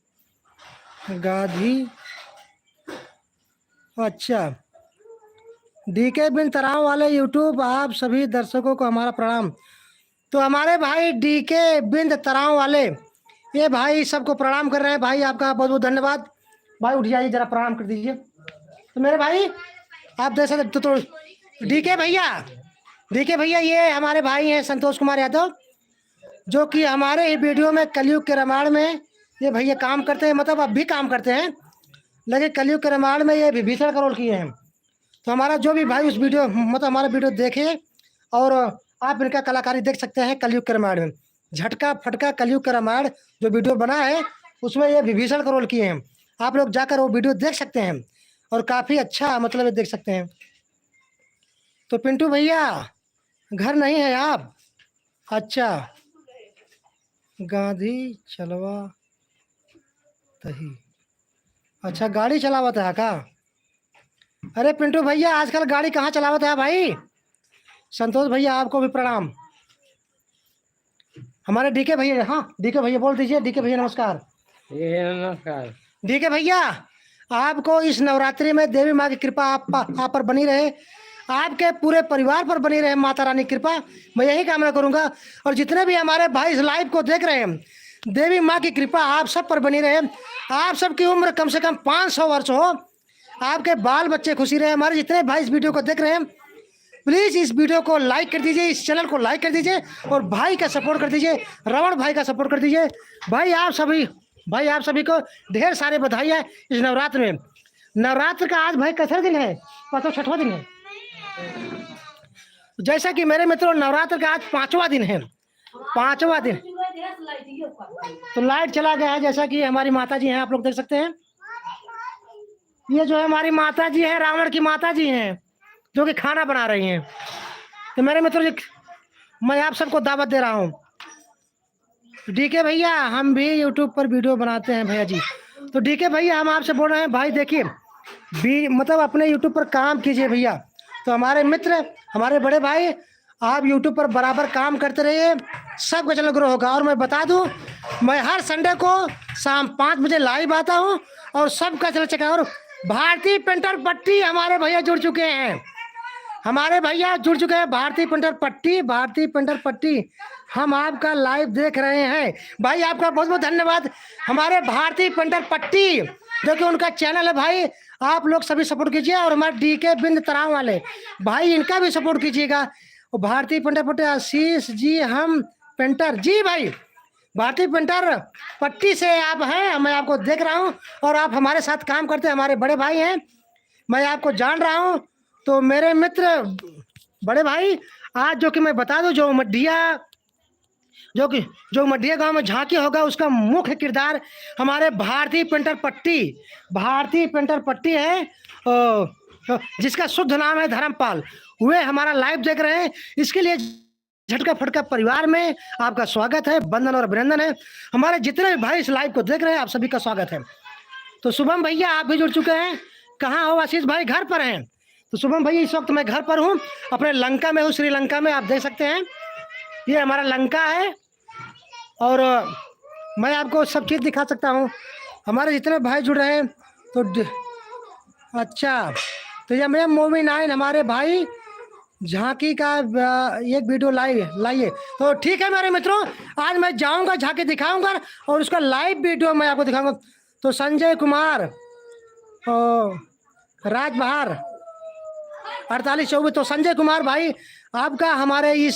गाधी। अच्छा, डीके बिंद तराव वाले YouTube, आप सभी दर्शकों को हमारा प्रणाम। तो हमारे भाई डीके बिंद तराव वाले, ये भाई सबको प्रणाम कर रहे हैं। भाई, आपका बहुत बहुत धन्यवाद। भाई, उठ जाइए, जरा प्रणाम कर दीजिए। तो मेरे भाई, आप देख सकते, तो, तो डीके भैया, डीके भैया, ये हमारे भाई हैं संतोष कुमार यादव, जो कि हमारे ही वीडियो में कलयुग के रामायण में ये भैया काम करते हैं, मतलब अब भी काम करते हैं, लेकिन कलयुग के रामायण में ये विभीषण का रोल किए हैं। तो हमारा जो भी भाई उस वीडियो, मतलब हमारा वीडियो देखे और आप इनका कलाकारी देख सकते हैं कलयुग के रामायण में। झटका फटका कलयुग का रामायण जो वीडियो बना है, उसमें ये विभीषण का रोल किए हैं। आप लोग जाकर वो वीडियो देख सकते हैं और काफ़ी अच्छा, मतलब, ये देख सकते हैं। तो पिंटू भैया, घर नहीं है आप? अच्छा, गाड़ी चलावत ही। अच्छा, गाड़ी चलावत है का? अरे पिंटू भैया, आजकल गाड़ी कहाँ चलावत है भाई? संतोष भैया, आपको भी प्रणाम। हमारे डीके भैया, हाँ, डीके भैया बोल दीजिए। डीके भैया, नमस्कार। ये नमस्कार। डीके भैया, आपको इस नवरात्रि में देवी माँ की कृपा आप, आप पर बनी रहे, आपके पूरे परिवार पर बनी रहे माता रानी की कृपा, मैं यही कामना करूँगा। और जितने भी हमारे भाई इस लाइव को देख रहे हैं, देवी माँ की कृपा आप सब पर बनी रहे। आप सबकी उम्र कम से कम पाँच सौ वर्ष हो, आपके बाल बच्चे खुशी रहे। हमारे जितने भाई इस वीडियो को देख रहे हैं, प्लीज इस वीडियो को लाइक कर दीजिए, इस चैनल को लाइक कर दीजिए और भाई का सपोर्ट कर दीजिए, रावण भाई का सपोर्ट कर दीजिए। भाई आप सभी, भाई आप सभी को ढेर सारे बधाई है इस नवरात्र में। नवरात्र का आज भाई कैसा दिन है? पाँचवा, छठवाँ दिन है। जैसा कि मेरे मित्रों, नवरात्र का आज पाँचवा दिन है, पाँचवा दिन। तो लाइट चला गया है, जैसा कि हमारी माता जी हैं, आप लोग देख सकते हैं। ये जो है हमारी माता जी हैं, रावण की माता जी हैं, जो कि खाना बना रही हैं। तो मेरे मित्रों जी, मैं आप सबको दावत दे रहा हूँ। डीके भैया, हम भी YouTube पर वीडियो बनाते हैं भैया जी। तो डीके भैया, हम आपसे बोल रहे हैं भाई, देखिए, भी, मतलब, अपने YouTube पर काम कीजिए भैया। तो हमारे मित्र, हमारे बड़े भाई, आप YouTube पर बराबर काम करते रहिए, सबका चैनल ग्रो होगा। और मैं बता दूं, मैं हर संडे को शाम पाँच बजे लाइव आता हूं और सबका चैनल चेक। और भारती पेंटर पट्टी हमारे भैया जुड़ चुके हैं, हमारे भैया जुड़ चुके हैं, भारती पेंटर पट्टी, भारती पेंटर पट्टी, हम आपका लाइव देख रहे हैं। भाई, आपका बहुत बहुत धन्यवाद। हमारे भारती पेंटर पट्टी, जो कि उनका चैनल है भाई, आप लोग सभी सपोर्ट कीजिए। और हमारे डीके बिंद तराव वाले भाई, इनका भी सपोर्ट कीजिएगा। और भारती पेंटर पट्टी, आशीष जी, हम पेंटर जी भाई, भारती पेंटर पट्टी से आप हैं, मैं आपको देख रहा हूँ और आप हमारे साथ काम करते हैं, हमारे बड़े भाई हैं, मैं आपको जान रहा हूँ। तो मेरे मित्र, बड़े भाई, आज जो कि मैं बता दूं, जो मड्ढिया, जो कि, जो मड्ढिया गांव में झांकी होगा, उसका मुख्य किरदार हमारे भारती पेंटर पट्टी, भारती पेंटर पट्टी है, अ, जिसका शुद्ध नाम है धर्मपाल, वे हमारा लाइव देख रहे हैं। इसके लिए झटका फटका परिवार में आपका स्वागत है, वंदन और अभिनंदन है। हमारे जितने भी भाई इस लाइव को देख रहे हैं, आप सभी का स्वागत है। तो शुभम भैया, आप भी जुड़ चुके हैं। कहाँ हो आशीष भाई? घर पर हैं। तो शुभम भैया, इस वक्त मैं घर पर हूँ, अपने लंका में हूँ, श्रीलंका में, आप देख सकते हैं, ये हमारा लंका है। और मैं आपको सब चीज़ दिखा सकता हूँ। हमारे जितने भाई जुड़ रहे हैं, तो ड-, अच्छा, तो ये मैं मूवी नाइन हमारे भाई झांकी का, अ, एक वीडियो लाइए, लाइए। तो ठीक है मेरे मित्रों, आज मैं जाऊंगा, झांकी दिखाऊंगा और उसका लाइव वीडियो मैं आपको दिखाऊंगा। तो संजय कुमार, ओ, राजबहार अड़तालीस चौबीस। तो संजय कुमार भाई, आपका हमारे इस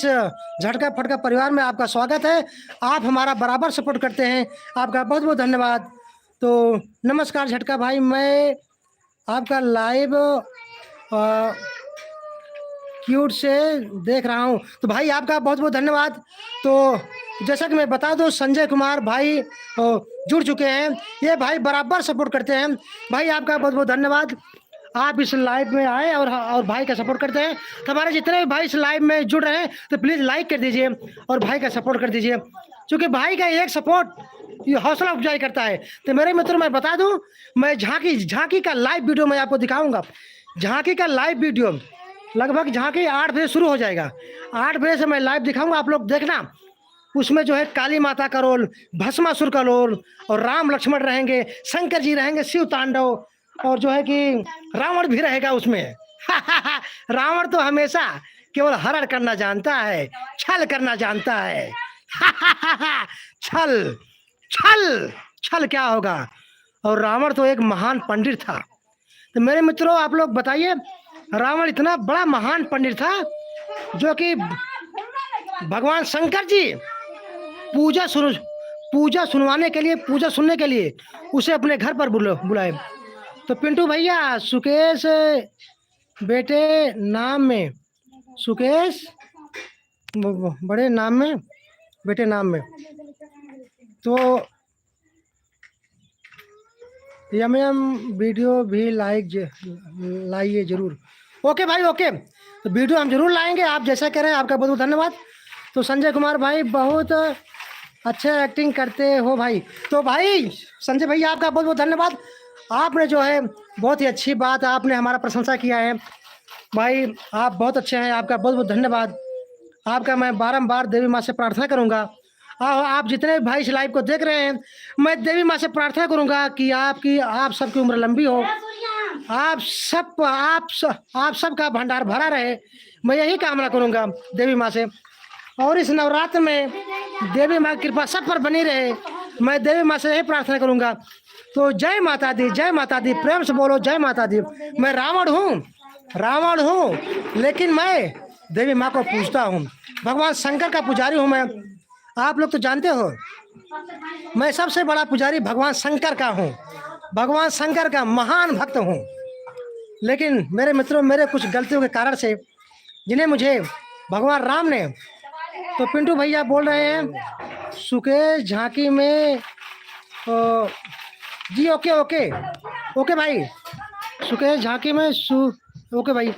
झटका फटका परिवार में आपका स्वागत है। आप हमारा बराबर सपोर्ट करते हैं, आपका बहुत बहुत धन्यवाद। तो नमस्कार झटका भाई, मैं आपका लाइव, अ, क्यूट से देख रहा हूँ। तो भाई, आपका बहुत बहुत धन्यवाद। तो जैसा कि मैं बता दूं, संजय कुमार भाई, अ, जुड़ चुके हैं। ये भाई बराबर सपोर्ट करते हैं। भाई, आपका बहुत बहुत धन्यवाद, आप इस लाइव में आए और, और भाई का सपोर्ट करते हैं। तो हमारे जितने भी भाई इस लाइव में जुड़ रहे हैं, तो प्लीज लाइक कर दीजिए और भाई का सपोर्ट कर दीजिए, क्योंकि भाई का एक सपोर्ट ये हौसला अफजाई करता है। तो मेरे मित्रों, मैं बता दूं, मैं झांकी, झांकी का लाइव वीडियो मैं आपको दिखाऊंगा। झांकी का लाइव वीडियो लगभग झांकी आठ बजे शुरू हो जाएगा। आठ बजे से मैं लाइव दिखाऊंगा, आप लोग देखना। उसमें जो है काली माता का रोल, भस्मासुर का रोल और राम लक्ष्मण रहेंगे, शंकर जी रहेंगे, शिव तांडव, और जो है कि रावण भी रहेगा उसमें। रावण तो हमेशा केवल हरण करना जानता है, छल करना जानता है। छल, छल, छल क्या होगा? और रावण तो एक महान पंडित था। तो मेरे मित्रों, आप लोग बताइए, रावण इतना बड़ा महान पंडित था जो कि भगवान शंकर जी पूजा सुन, पूजा सुनवाने के लिए, पूजा सुनने के लिए उसे अपने घर पर बुला, बुलाए। तो पिंटू भैया, सुकेश बेटे नाम में, सुकेश ब-, ब-, बड़े नाम में, बेटे नाम में। तो यम यम वीडियो भी लाइक ज-, लाइए जरूर। ओके भाई, ओके, तो वीडियो हम जरूर लाएंगे। आप जैसा कह रहे हैं, आपका बहुत बहुत धन्यवाद। तो संजय कुमार भाई, बहुत अच्छा एक्टिंग करते हो भाई। तो भाई संजय भैया, आपका बहुत बहुत धन्यवाद। आपने जो है बहुत ही अच्छी बात, आपने हमारा प्रशंसा किया है भाई, आप बहुत अच्छे हैं, आपका बहुत बहुत धन्यवाद। आपका मैं बारंबार देवी माँ से प्रार्थना करूँगा। आ-, आप जितने भी भाई इस लाइव को देख रहे हैं, मैं देवी माँ से प्रार्थना करूँगा कि आपकी, आप सबकी उम्र लंबी हो, आप सब, आप स-, आप सबका भंडार भरा रहे। मैं यही कामना करूँगा देवी माँ से। और इस नवरात्र में देवी माँ की कृपा सब पर बनी रहे, मैं देवी माँ से यही प्रार्थना करूँगा। तो जय माता दी, जय माता दी, प्रेम से बोलो जय माता दी। मैं रावण हूँ, रावण हूँ, लेकिन मैं देवी माँ को पूजता हूँ, भगवान शंकर का पुजारी हूँ मैं। आप लोग तो जानते हो, मैं सबसे बड़ा पुजारी भगवान शंकर का हूँ, भगवान शंकर का महान भक्त हूँ। लेकिन मेरे मित्रों, मेरे कुछ गलतियों के कारण से, जिन्हें मुझे भगवान राम ने, तो पिंटू भैया बोल रहे हैं, सुकेश झांकी में, ओ, जी, ओके, ओके, ओके भाई, सुकेश झांकी में सु-, ओके भाई।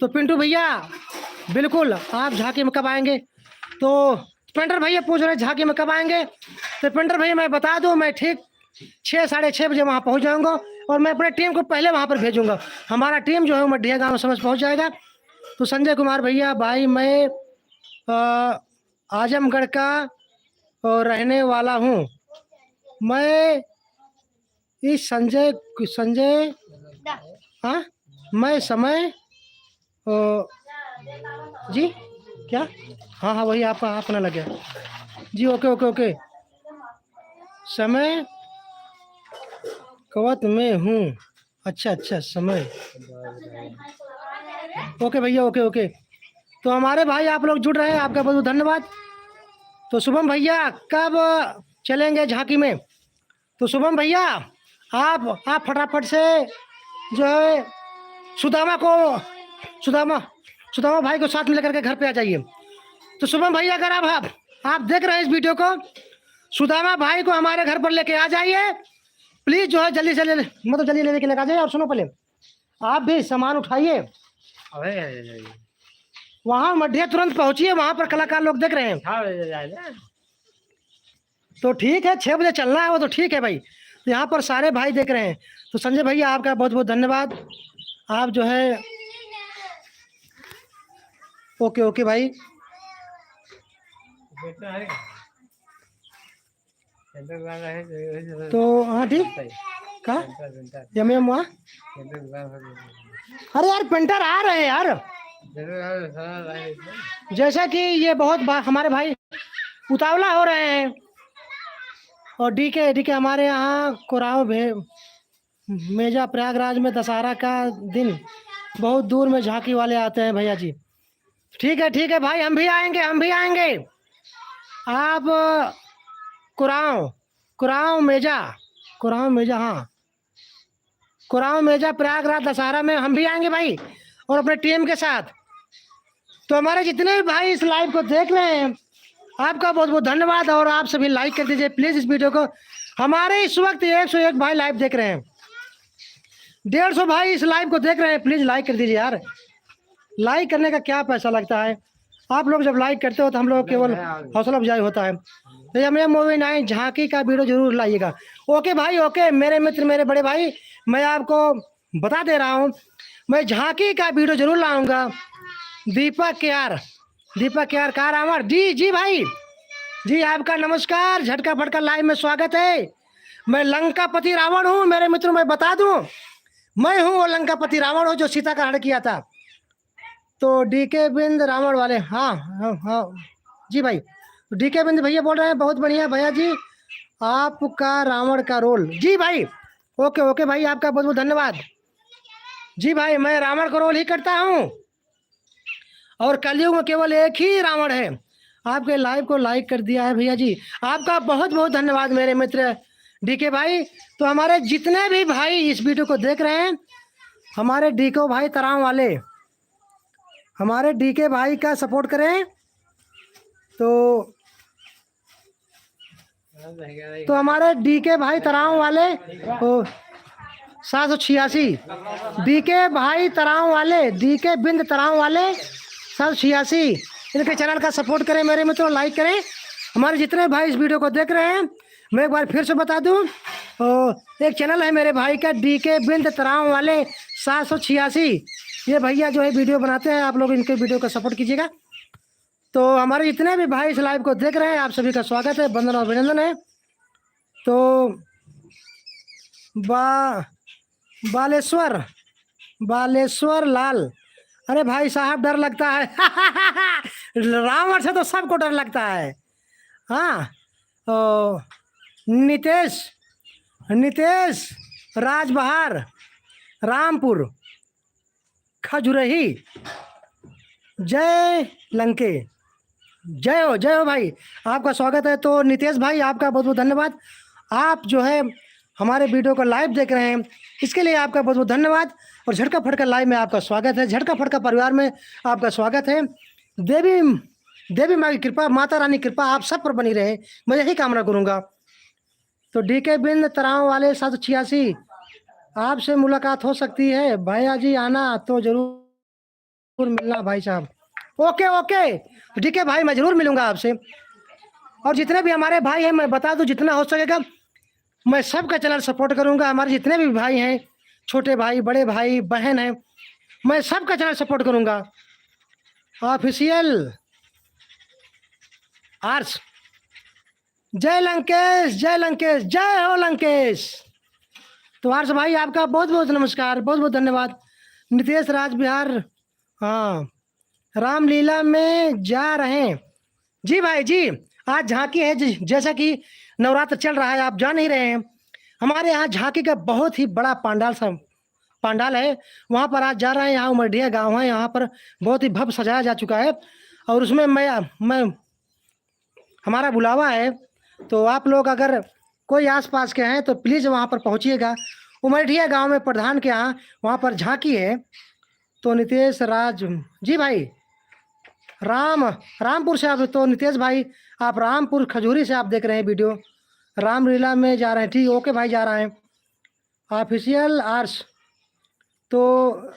तो पिंटू भैया, बिल्कुल, आप झांकी में कब आएंगे? तो पेंटर भैया पूछ रहे, झांकी में कब आएंगे? तो पेंटर भैया, मैं बता दूं, मैं ठीक छः, साढ़े छः बजे वहाँ पहुँच जाऊँगा और मैं अपने टीम को पहले वहाँ पर भेजूँगा। हमारा टीम जो है, वो मड्डिया गाँव समय से पहुँच जाएगा। तो संजय कुमार भैया, भाई, मैं, अ, आजमगढ़ का, अ, रहने वाला हूँ। मैं इस संजय, संजय, हाँ, मैं समय, अ, जी, क्या? हाँ, हाँ, वही आपका, आपका ना लगे। जी, ओके, ओके, ओके। समय कवत में हूँ। अच्छा, अच्छा, समय। ओके भैया, ओके, ओके। तो हमारे भाई आप लोग जुड़ रहे हैं, आपका बहुत बहुत धन्यवाद। तो शुभम भैया, कब चलेंगे झांकी में? तो शुभम भैया, आप, आप फटाफट से जो है सुदामा को, सुदामा, सुदामा भाई को साथ में लेकर के घर पे आ जाइए। तो शुभम भैया, अगर आप, आप, आप देख रहे हैं इस वीडियो को, सुदामा भाई को हमारे घर पर लेके आ जाइए प्लीज। जो है जल्दी से ले, मतलब जल्दी लेने के लेके आ जाइए। और सुनो पहले, आप भी सामान उठाइए। अरे, अरे, अरे। वहाँ मड्डिया तुरंत पहुँचिए, वहाँ पर कलाकार लोग देख रहे हैं। हाँ, अरे, अरे, अरे। तो ठीक है, छः बजे चलना है वो तो ठीक है भाई। तो यहाँ पर सारे भाई देख रहे हैं। तो संजय भैया, आपका बहुत बहुत धन्यवाद। आप जो है, ओके, ओके भाई। तो हाँ, ठीक। का? एम एम वहाँ? अरे यार, पेंटर आ रहे हैं यार। जैसा कि ये बहुत भा-, हमारे भाई उतावला हो रहे हैं। और डीके, डीके हमारे यहाँ कुराव भे-, मेजा प्रयागराज में दशहरा का दिन बहुत दूर में झांकी वाले आते हैं भैया जी। ठीक है, ठीक है भाई, हम भी आएंगे, हम भी आएंगे। आप कुराव, कुराव मेजा, कुराव मेजा, हाँ, कुराव मेजा प्रयागराज दशहरा में हम भी आएंगे भाई, और अपने टीम के साथ। तो हमारे जितने भी भाई इस लाइव को देख रहे हैं, आपका बहुत बहुत धन्यवाद, और आप सभी लाइक कर दीजिए प्लीज इस वीडियो को। हमारे इस वक्त एक सौ एक भाई लाइव देख रहे हैं, डेढ़ सौ भाई इस लाइव को देख रहे हैं, प्लीज लाइक कर दीजिए यार। लाइक करने का क्या पैसा लगता है, आप लोग जब लाइक करते हो तो हम लोग केवल हौसला अफजाई होता है। तो ये मैं मूवी नाइन झांकी का वीडियो जरूर लाइएगा। ओके भाई, ओके, मेरे मित्र, मेरे बड़े भाई, मैं आपको बता दे रहा हूँ, मैं झांकी का वीडियो जरूर लाऊंगा। दीपक के आर, दीपक के आर का रावण जी, जी भाई, जी आपका नमस्कार, झटका फटका लाइव में स्वागत है। मैं लंकापति रावण हूँ मेरे मित्रों, मैं बता दूं, मैं हूँ वो लंकापति रावण हूँ जो सीता का हरण किया था। तो डीके बिंद रावण वाले, हाँ, हाँ, हाँ, जी भाई, डीके बिंद भैया बोल रहे हैं, बहुत बढ़िया भैया जी, आपका रावण का रोल। जी भाई, ओके, ओके भाई, आपका बहुत बहुत धन्यवाद। जी भाई, मैं रावण का रोल ही करता हूँ और कलयुग में केवल एक ही रावण है। आपके लाइव को लाइक कर दिया है भैया जी, आपका बहुत बहुत धन्यवाद मेरे मित्र डीके भाई। तो हमारे जितने भी भाई इस वीडियो को देख रहे हैं, हमारे डीके भाई तराव वाले, हमारे डीके भाई का सपोर्ट करें। तो तो हमारे डीके भाई तराव वाले, ओ, सात सौ छियासी, डीके भाई तराव वाले, डीके बिंद तराव वाले, सात सौ छियासी, इनके चैनल का सपोर्ट करें मेरे मित्रों, लाइक करें। हमारे जितने भाई इस वीडियो को देख रहे हैं, मैं एक बार फिर से बता दूं, ओ, एक चैनल है मेरे भाई का, डीके बिंद तराव वाले सात सौ छियासी। ये भैया जो है वीडियो बनाते हैं, आप लोग इनके वीडियो को सपोर्ट कीजिएगा। तो हमारे जितने भी भाई इस लाइव को देख रहे हैं, आप सभी का स्वागत है, वंदन और अभिनंदन है। तो बा-, बालेश्वर, बालेश्वर लाल, अरे भाई साहब, डर लगता है। रावण से तो सबको डर लगता है। हाँ, तो नितेश, नितेश राजबहार, रामपुर, खजुरही, जय लंके, जय हो, जय हो भाई, आपका स्वागत है। तो नितेश भाई, आपका बहुत बहुत धन्यवाद, आप जो है हमारे वीडियो को लाइव देख रहे हैं, इसके लिए आपका बहुत बहुत धन्यवाद। और झटका फटका लाइव में आपका स्वागत है, झटका फटका परिवार में आपका स्वागत है। देवी, देवी माँ की कृपा, माता रानी की कृपा आप सब पर बनी रहे, मैं यही कामना करूँगा। तो डीके बिंद तराव वाले सात सौ छियासी, आपसे मुलाकात हो सकती है भैया जी, आना तो जरूर मिलना भाई साहब। ओके, ओके डीके भाई, मैं जरूर मिलूंगा आपसे। और जितने भी हमारे भाई हैं, मैं बता दूं, जितना हो सकेगा मैं सबका चैनल सपोर्ट करूंगा। हमारे जितने भी भाई हैं, छोटे भाई, बड़े भाई, बहन हैं, मैं सबका चैनल सपोर्ट करूंगा। ऑफिशियल आर्स, जय लंकेश, जय लंकेश, जय हो लंकेश। तो आर्स भाई, आपका बहुत बहुत नमस्कार, बहुत बहुत धन्यवाद। नितेश राज बिहार, हाँ, रामलीला में जा रहे हैं। जी भाई जी, आज झांकी है, ज-, जैसा कि नवरात्र चल रहा है, आप जान ही रहे हैं, हमारे यहाँ झांकी का बहुत ही बड़ा पंडाल सा, पंडाल है, वहाँ पर आज जा रहे हैं। यहाँ उमरडिया गाँव है, यहाँ पर बहुत ही भव्य सजाया जा चुका है। और उसमें मैं, मैं, हमारा बुलावा है, तो आप लोग अगर कोई आसपास के हैं तो प्लीज वहाँ पर पहुँचिएगा। उमरडिया गाँव में प्रधान के यहाँ, वहाँ पर झांकी है। तो नितेश राज, जी भाई, राम, रामपुर से आप, तो नितेश भाई, आप रामपुर खजूरी से आप देख रहे हैं वीडियो, रामलीला में जा रहे हैं, ठीक, ओके भाई, जा रहे हैं। ऑफिशियल आर्स, तो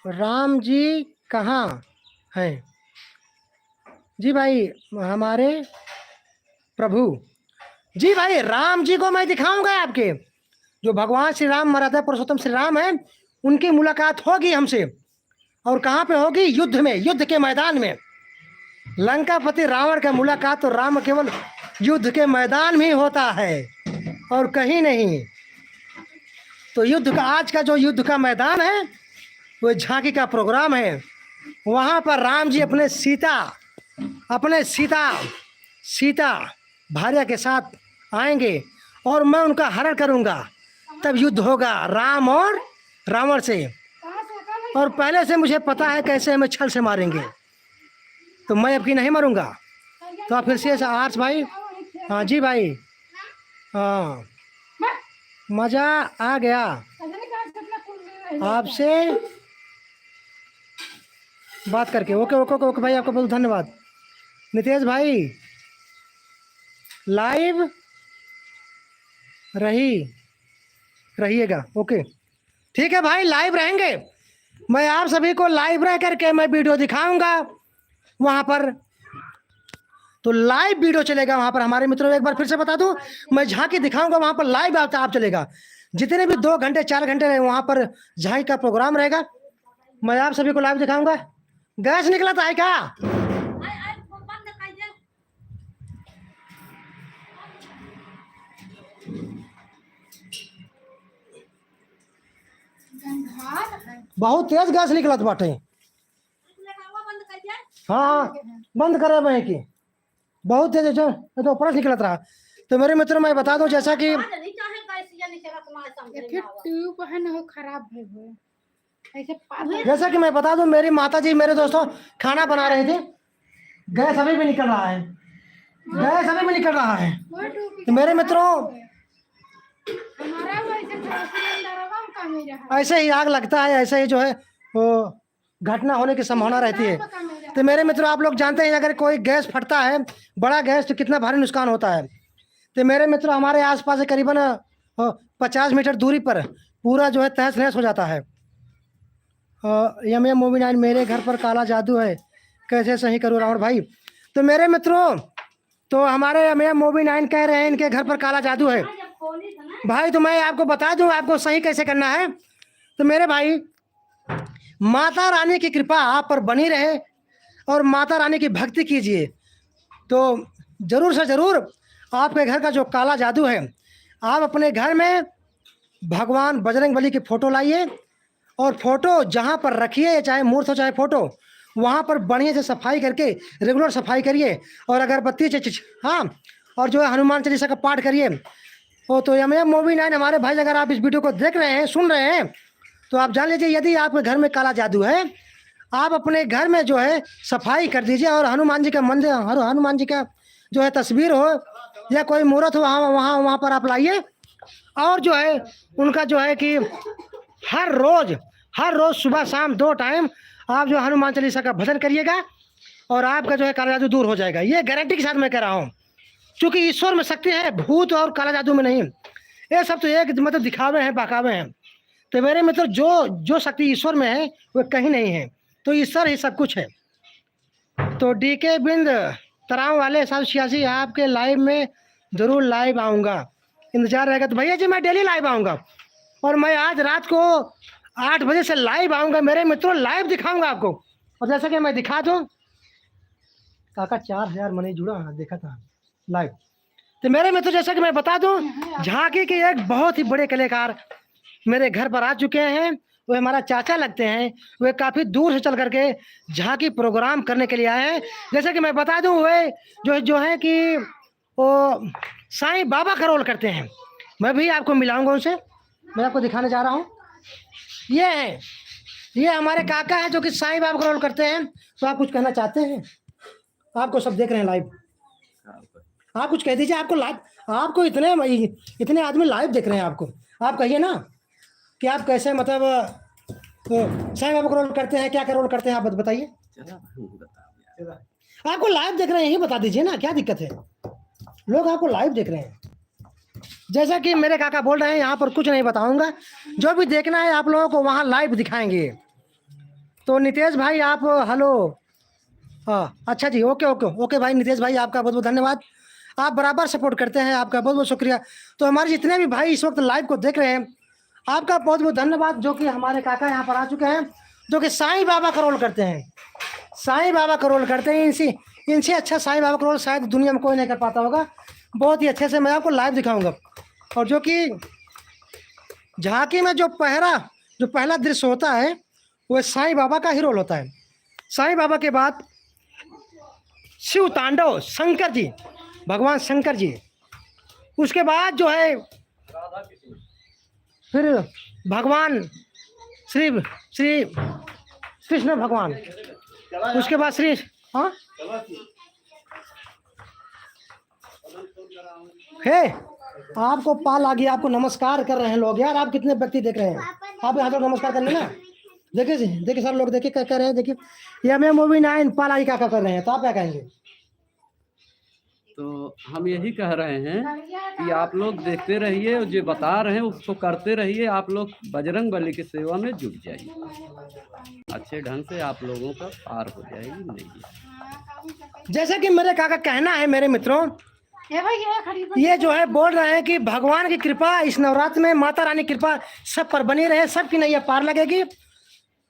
राम जी कहाँ हैं? जी भाई, हमारे प्रभु, जी भाई, राम जी को मैं दिखाऊंगा आपके, जो भगवान श्री राम, मर्यादा पुरुषोत्तम श्री राम हैं, उनकी मुलाकात होगी हमसे। और कहाँ पे होगी? युद्ध में, युद्ध के मैदान में। लंकापति रावण का मुलाकात तो राम केवल युद्ध के मैदान में ही होता है और कहीं नहीं। तो युद्ध का, आज का जो युद्ध का मैदान है, वो झांकी का प्रोग्राम है। वहाँ पर राम जी अपने सीता, अपने सीता, सीता भार्या के साथ आएंगे और मैं उनका हरण करूँगा। तब युद्ध होगा राम और रावण से। और पहले से मुझे पता है कैसे हमें छल से मारेंगे, तो मैं अब की नहीं मरूँगा। तो आप फिर से ऐसा आर्स भाई, हाँ जी भाई, हाँ, मज़ा आ गया आपसे बात करके। ओके, ओके, ओके, ओके भाई, आपका बहुत धन्यवाद। नितेश भाई, लाइव रही, रहिएगा। ओके, ठीक है भाई, लाइव रहेंगे। मैं आप सभी को लाइव रह करके मैं वीडियो दिखाऊंगा वहाँ पर। तो लाइव वीडियो चलेगा वहाँ पर हमारे मित्रों। एक बार फिर से बता दूं, मैं झांकी दिखाऊंगा वहाँ पर लाइव आप, आप चलेगा। जितने भी दो घंटे, चार घंटे रहे, वहाँ पर झांकी का प्रोग्राम रहेगा, मैं आप सभी को लाइव दिखाऊंगा। गैस निकलत है का? बहुत तेज गैस निकलत बाटे। हाँ, हाँ, बंद करे भाई की। बहुत तेज है, जो, ये तो ऊपर से निकलत रहा। तो मेरे मित्रों, मैं बता दूं, जैसा कि आज नहीं चाहे गैस या नहीं चला तुम्हारे समझ एक में आवा। ट्यूब है ना, वो खराब है वो। ऐसे पागल। जैसा कि मैं बता दूं, मेरी माता जी, मेरे दोस्तों, खाना बना रहे थे, गैस अभी भी निकल रहा है, गैस अभी भी निकल रहा है। वो ट्यूब तो मेरे मित्रों, हमारा वो ऐसे था, सिलेंडर होगा, हम कम ही रहा। ऐसे ही आग लगता है, ऐसे ही जो है वो घटना होने की संभावना रहती है। तो मेरे मित्रों, आप लोग जानते हैं, अगर कोई गैस फटता है, बड़ा गैस, तो कितना भारी नुकसान होता है। तो मेरे मित्रों, हमारे आसपास से करीबन, अ, पचास मीटर दूरी पर पूरा जो है तहस नहस हो जाता है। अ, एम एम मूवी नाइन, मेरे घर पर काला जादू है, कैसे सही करूँ रावण भाई? तो मेरे मित्रों, तो हमारे एम एम मूवी नाइन कह रहे हैं इनके घर पर काला जादू है। भाई, तो मैं आपको बता दूं आपको सही कैसे करना है। तो मेरे भाई, माता रानी की कृपा आप पर बनी रहे और माता रानी की भक्ति कीजिए, तो जरूर से जरूर आपके घर का जो काला जादू है, आप अपने घर में भगवान बजरंग बली की फोटो लाइए और फोटो जहाँ पर रखिए, चाहे मूर्त हो चाहे फोटो, वहाँ पर बढ़िया से सफाई करके, रेगुलर सफाई करिए और अगरबत्ती से चिच-, हाँ, और जो है हनुमान चालीसा का पाठ करिए। ओ, तो एम एम मूवी नाइन हमारे भाई, अगर आप इस वीडियो को देख रहे हैं, सुन रहे हैं, तो आप जान लीजिए, यदि आपके घर में काला जादू है, आप अपने घर में जो है सफाई कर दीजिए और हनुमान जी का मंदिर, हनु-, हनुमान जी का जो है तस्वीर हो या कोई मूर्त हो, वहाँ, वहाँ, वहाँ पर आप लाइए। और जो है उनका जो है कि हर रोज, हर रोज सुबह शाम दो टाइम आप जो हनुमान चालीसा का भजन करिएगा और आपका जो है काला जादू दूर हो जाएगा। ये गारंटी के साथ मैं कह रहा हूँ, क्योंकि ईश्वर में शक्ति है, भूत और काला जादू में नहीं। ये सब तो एक मतलब दिखावे हैं, बहकावे हैं। तो मेरे मित्र, जो, जो शक्ति ईश्वर में है, वो कहीं नहीं है। तो ईश्वर ही सब कुछ है। तो डी के बिंद, तराव वाले साहब सियासी, आपके लाइव में जरूर लाइव आऊँगा, इंतजार रहेगा। तो भैया जी, मैं डेली लाइव आऊँगा और मैं आज रात को आठ बजे से लाइव आऊँगा मेरे मित्रों, लाइव दिखाऊँगा आपको। और जैसा कि मैं दिखा दूँ, काका चार हजार मनई जुड़ा है, देखा था लाइव। तो मेरे मित्रों, जैसा कि मैं बता दूँ, झांकी के एक बहुत ही बड़े कलाकार मेरे घर पर आ चुके हैं। वे हमारा चाचा लगते हैं, वे काफ़ी दूर से चल करके झांकी प्रोग्राम करने के लिए आए हैं। जैसे कि मैं बता दूं, वे जो, जो है कि वो साईं बाबा का रोल करते हैं। मैं भी आपको मिलाऊंगा उनसे, मैं आपको दिखाने जा रहा हूँ। ये है, ये हमारे काका हैं जो कि साईं बाबा का रोल करते हैं। तो आप कुछ कहना चाहते हैं? आपको सब देख रहे हैं लाइव, आप कुछ कह दीजिए। आपको लाइव, आपको इतने, इतने आदमी लाइव देख रहे हैं आपको, आप कहिए ना कि आप कैसे, मतलब, अ, साईं बाबा का रोल करते हैं, क्या क्या रोल करते हैं, आप बत-, बताइए। चला, हम बताओ यार। आपको लाइव देख रहे हैं, यही बता दीजिए ना, क्या दिक्कत है? लोग आपको लाइव देख रहे हैं। जैसा कि मेरे काका बोल रहे हैं, यहाँ पर कुछ नहीं बताऊंगा, जो भी देखना है आप लोगों को वहाँ लाइव दिखाएंगे। तो नितेश भाई, आप, हेलो, हाँ, अच्छा जी, ओके, ओके, ओके भाई नितेश भाई, आपका बहुत बहुत धन्यवाद, आप बराबर सपोर्ट करते हैं, आपका बहुत बहुत शुक्रिया। तो हमारे जितने भी भाई इस वक्त लाइव को देख रहे हैं, आपका बहुत बहुत धन्यवाद, जो कि हमारे काका यहाँ पर आ चुके हैं, जो कि साईं बाबा का रोल करते हैं, साईं बाबा का रोल करते हैं। इनसे, इनसे अच्छा साईं बाबा का रोल शायद दुनिया में कोई नहीं कर पाता होगा। बहुत ही अच्छे से मैं आपको लाइव दिखाऊंगा। और जो कि झांकी में जो पहला, जो पहला दृश्य होता है, वो साईं बाबा का ही रोल होता है। साईं बाबा के बाद शिव तांडव, शंकर जी, भगवान शंकर जी, उसके बाद जो है फिर भगवान श्री, श्री कृष्ण भगवान, उसके बाद श्री, हाँ, हे, आपको पाल आ गया, आपको नमस्कार कर रहे हैं लोग। यार, आप कितने व्यक्ति देख रहे हैं, आप यहाँ तो नमस्कार कर लेना। देखिए जी, देखिए सर, लोग देखिए क्या कह रहे हैं। देखिए, ये हमें मूवी नाइन पाल आई क्या क्या कर रहे हैं, तो आप क्या कहेंगे? तो हम यही कह रहे हैं कि आप लोग देखते रहिए और जो बता रहे हैं उसको करते रहिए। आप लोग बजरंग बली की सेवा में जुट जाइए, अच्छे ढंग से आप लोगों का पार हो जाएगी नैया। जैसे कि मेरे काका कहना है, मेरे मित्रों, ये भाई, ये खड़ी ये जो है बोल रहे हैं कि भगवान की कृपा इस नवरात्र में, माता रानी की कृपा सब पर बनी रहे, सबकी नैया पार लगेगी।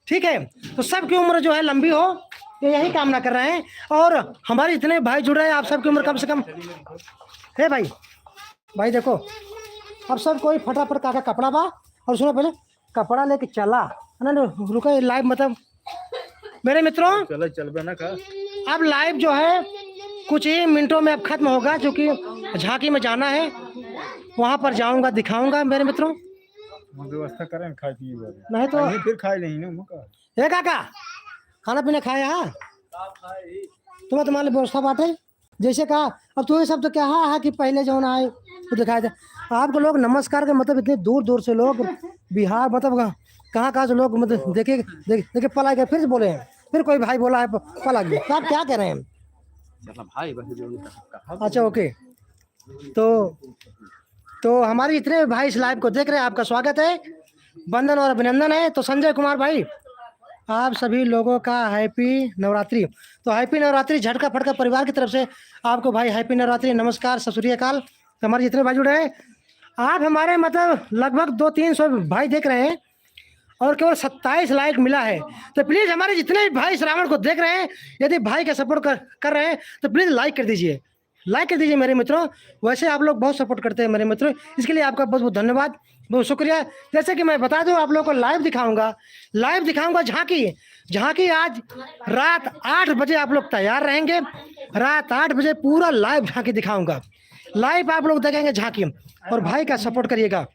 ठीक है, तो सबकी उम्र जो है लंबी हो, ये यही कामना कर रहे हैं। और हमारे जितने भाई जुड़ रहे हैं, आप सबकी उम्र कम से कम, हे भाई, भाई देखो, अब सब कोई फटाफट काका कपड़ा बा, और सुनो पहले, कपड़ा लेके चला, है ना, रुको, ये लाइव मतलब, मेरे मित्रों, चलो, चलबे ना का? अब लाइव जो है, कुछ ही मिनटों में अब खत्म होगा, क्योंकि झांकी में जाना है, वहाँ पर जाऊँगा, दिखाऊँगा मेरे मित्रों। हम व्यवस्था करें खाए पिए वाले। नहीं तो नहीं, फिर खाए नहीं ना, मौका। ए काका, खाना पीना खाए हा? तुम्हें तुम्हारे व्यवस्था बाटे। जैसे कहा, अब तू ये सब तो कहा है कि पहले जौन आए, तो दिखाए थे। आपको लोग नमस्कार के मतलब इतने दूर दूर से लोग, बिहार, मतलब कहाँ, कहाँ, कहाँ से लोग, मतलब देखे, देख, देखे पलागी, फिर से बोले हैं, फिर कोई भाई बोला है प-, पलागी, तो आप क्या कह रहे हैं? चला भाई, बस जो उनका कहा। अच्छा, ओके। तो, तो हमारे जितने भी भाई इस लाइव को देख रहे हैं, आपका स्वागत है, वंदन और अभिनंदन है। तो संजय कुमार भाई, आप सभी लोगों का हैप्पी नवरात्रि। तो हैप्पी नवरात्रि, झटका फटका परिवार की तरफ से आपको भाई हैप्पी नवरात्रि, नमस्कार, सत श्री अकाल। तो हमारे जितने भाई जुड़े हैं, आप हमारे मतलब लगभग दो तीन सौ भाई देख रहे हैं और केवल सत्ताईस लाइक मिला है। तो प्लीज हमारे जितने भी भाई श्रावण को देख रहे हैं, यदि भाई का सपोर्ट कर, कर रहे हैं तो प्लीज लाइक कर दीजिए, लाइक कर दीजिए मेरे मित्रों। वैसे आप लोग बहुत सपोर्ट करते हैं मेरे मित्रों, इसके लिए आपका बहुत बहुत धन्यवाद, बहुत शुक्रिया। जैसे कि मैं बता दूं, आप लोगों को लाइव दिखाऊंगा, लाइव दिखाऊंगा झांकी। झांकी आज रात आठ बजे आप लोग तैयार रहेंगे, रात आठ बजे पूरा लाइव झांकी दिखाऊंगा, लाइव आप लोग देखेंगे झांकी। और भाई का सपोर्ट करिएगा।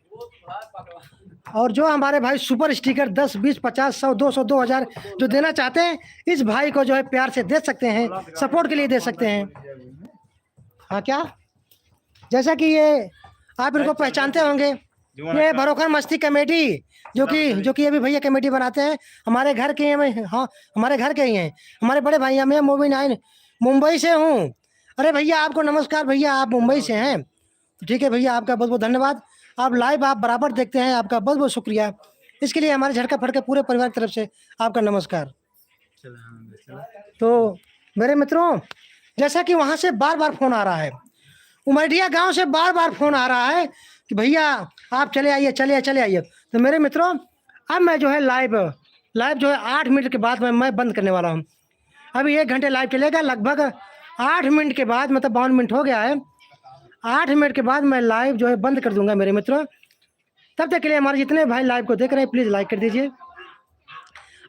और जो हमारे भाई सुपर स्टिकर दस, बीस, पचास, सौ, दो सौ, दो हजार जो देना चाहते हैं, इस भाई को जो है प्यार से दे सकते हैं, सपोर्ट के लिए दे सकते हैं। हाँ, क्या? जैसा कि ये आप इनको पहचानते होंगे, ये भरोखन मस्ती कॉमेडी, जो कि, जो कि ये भी भैया कॉमेडी बनाते हैं हमारे घर के हैं। हाँ, हमारे घर के ही हैं, हमारे बड़े भाई हैं। मैं मूवी नाइन मुंबई से हूँ। अरे भैया, आपको नमस्कार भैया, आप मुंबई से हैं। तो ठीक है भैया, आपका बहुत बहुत धन्यवाद। आप लाइव आप बराबर देखते हैं, आपका बहुत बहुत शुक्रिया। इसके लिए हमारे झटका फटका पूरे परिवार की तरफ से आपका नमस्कार। चला, हाँ, चला। तो मेरे मित्रों, जैसा कि वहाँ से बार बार फोन आ रहा है, उमरडिया गांव से बार बार फोन आ रहा है कि भैया आप चले आइए, चले आइए, चले आइए। तो मेरे मित्रों, अब मैं जो है लाइव, लाइव जो है आठ मिनट के बाद मैं, मैं बंद करने वाला हूँ। अभी एक घंटे लाइव चलेगा, लगभग आठ मिनट के बाद, मतलब बावन मिनट हो गया है, आठ मिनट के बाद मैं लाइव जो है बंद कर दूंगा मेरे मित्रों। तब तक के लिए हमारे जितने भाई लाइव को देख रहे हैं, प्लीज लाइक कर दीजिए।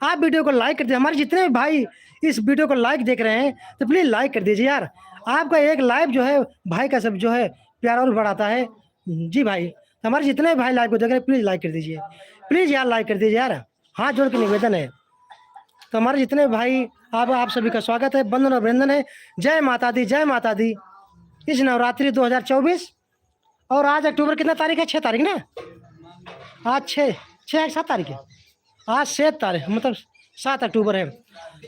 आप वीडियो को लाइक कर दीजिए। हमारे जितने भाई इस वीडियो को लाइक देख रहे हैं, तो प्लीज लाइक कर दीजिए यार। आपका एक लाइव जो है भाई का सब जो है प्यार और बढ़ाता है। जी भाई, तो हमारे जितने भाई लाइव को देख रहे हैं, प्लीज लाइक कर दीजिए, प्लीज यार लाइक कर दीजिए यार, हाथ जोड़ के निवेदन है। तो हमारे जितने भाई, आप, आप सभी का स्वागत है, वंदन और अभिनंदन है। जय माता दी, जय माता दी। इस नवरात्रि दो हज़ार चउबीस, और आज अक्टूबर कितना तारीख है? छः तारीख ना? आज छः, छः है, सात तारीख है? आज सात तारीख, मतलब सात अक्टूबर है।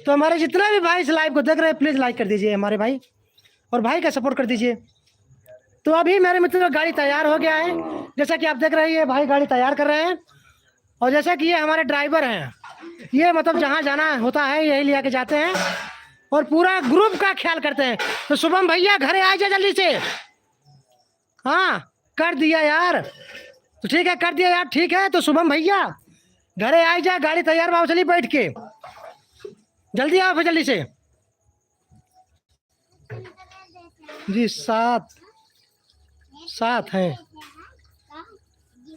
तो हमारे जितने भी भाई इस लाइव को देख रहे हैं, प्लीज लाइक कर दीजिए हमारे भाई, और भाई का सपोर्ट कर दीजिए। तो अभी मेरे मित्रों, गाड़ी तैयार हो गया है, जैसा कि आप देख रहे हैं, ये भाई गाड़ी तैयार कर रहे हैं। और जैसा कि ये हमारे ड्राइवर हैं, ये मतलब जहाँ जाना होता है यही ले आके जाते हैं और पूरा ग्रुप का ख्याल करते हैं। तो शुभम भैया, घरे आ जा जल्दी से। हाँ, कर दिया यार। तो ठीक है, कर दिया यार, ठीक है। तो शुभम भैया, घरे आ जा, गाड़ी तैयार बा, चली बैठ के, जल्दी आओ फिर जल्दी से। जी, सात, सात हैं।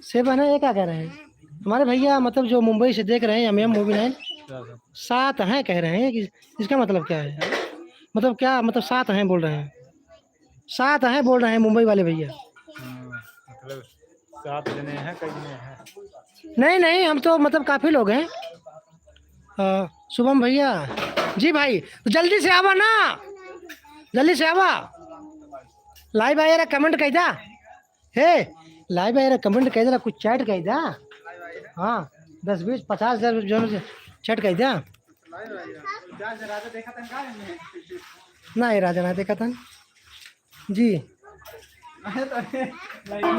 सेवन है, ये क्या कह रहे हैं? हमारे भैया, मतलब, जो मुंबई से देख रहे हैं एम एम मूवी नाइन, सात हैं कह रहे हैं कि इसका मतलब क्या है? मतलब क्या, मतलब, सात हैं बोल रहे हैं, सात हैं बोल रहे हैं मुंबई वाले भैया। हाँ, मतलब, सात जने हैं, कई जने हैं? नहीं, नहीं, हम तो, मतलब, काफी लोग हैं। अ, शुभम भैया, जी भाई, तो जल्दी से आवा ना, जल्दी से आवा। लाइव आए रा, कमेंट कह दा। हे, लाइव आए रा, कमेंट कह दा, कुछ चैट कह दा। हाँ, दस, बीस, पचास हजार जो है, चैट कह दा। नहीं, राजा ना देखा था। जी।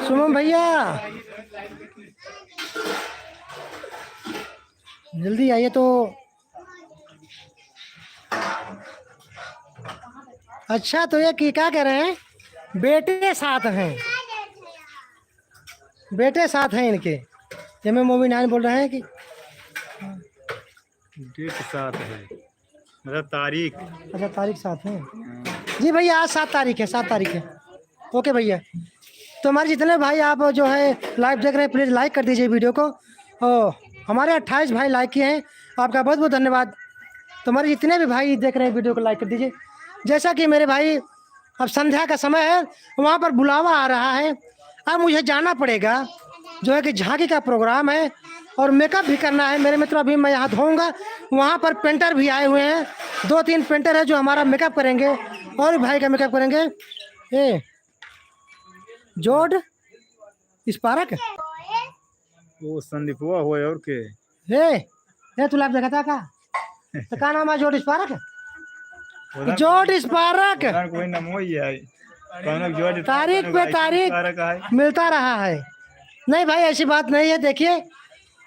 शुभम भैया, जल्दी आइए तो। अच्छा, तो ये कि-, क्या कह रहे हैं? बेटे साथ हैं, बेटे साथ हैं इनके। एम एम मूवी नाइन बोल रहे हैं कि डेट सात है, मतलब तारीख। अच्छा, तारीख सात है। हाँ। जी भैया, आज सात तारीख है, सात तारीख है। ओके भैया, तो हमारे जितने भाई आप जो है लाइव देख रहे हैं, प्लीज लाइक कर दीजिए वीडियो को। और हमारे अट्ठाईस भाई लाइक किए हैं, आपका बहुत बहुत धन्यवाद। तो हमारे जितने भी भाई देख रहे हैं, वीडियो को लाइक कर दीजिए। जैसा कि मेरे भाई, अब संध्या का समय है, वहाँ पर बुलावा आ रहा है, अब मुझे जाना पड़ेगा। जो है कि झांकी का प्रोग्राम है और मेकअप भी करना है मेरे मित्र। अभी मैं यहाँ धोऊंगा, वहाँ पर पेंटर भी आए हुए हैं, दो तीन पेंटर है जो हमारा मेकअप करेंगे और भी भाई का मेकअप करेंगे। ए, जॉर्ज स्पारक? वो संदीपवा होय और के? हे, हे, तू live देखा था का? तो का नाम है, जॉर्ज स्पारक? उधर जॉर्ज स्पारक। उधर कोई नाम वही है। कौनो जॉर्ज, तारीख कौनो पे आइटम तारीख स्पारक है। मिलता रहा है। नहीं भाई, ऐसी बात नहीं है। देखिए,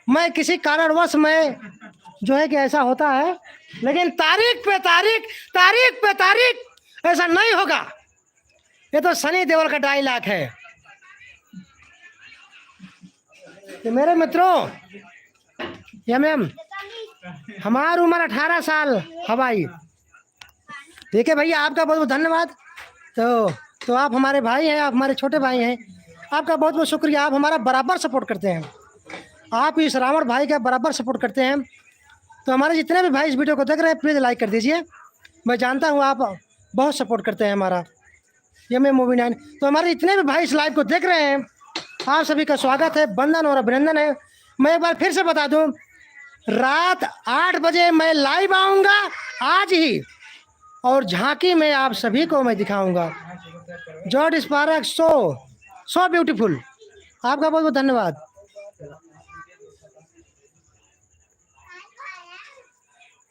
मैं किसी कारणवश में जो है कि ऐसा होता है, लेकिन तारीख पे तारीख, तारीख पे तारीख ऐसा नहीं होगा। ये तो सनी देओल का dialogue है। तो मेरे मित्रों, एमएम, हमार उम्र अठारह साल हवाई। ठीक है भैया, आपका बहुत बहुत धन्यवाद। तो, तो आप हमारे भाई हैं, आप हमारे छोटे भाई हैं, आपका बहुत बहुत शुक्रिया, आप हमारा बराबर support करते हैं, आप इस रावण भाई का बराबर support करते हैं। तो हमारे जितने भी भाई इस video को देख रहे हैं, please like कर दीजिए। मैं जानता हूँ आप बहुत support करते हैं हमारा एमएम मूवी नाइन। तो हमारे जितने भी भाई इस live को देख रहे हैं, आप सभी का स्वागत है, वंदन और अभिनंदन है। मैं एक बार फिर से बता दूं, रात आठ बजे मैं live आऊंगा आज ही, और झांकी में आप सभी को मैं दिखाऊंगा। जॉर्ज स्पारक, so, so beautiful। आपका बहुत बहुत धन्यवाद।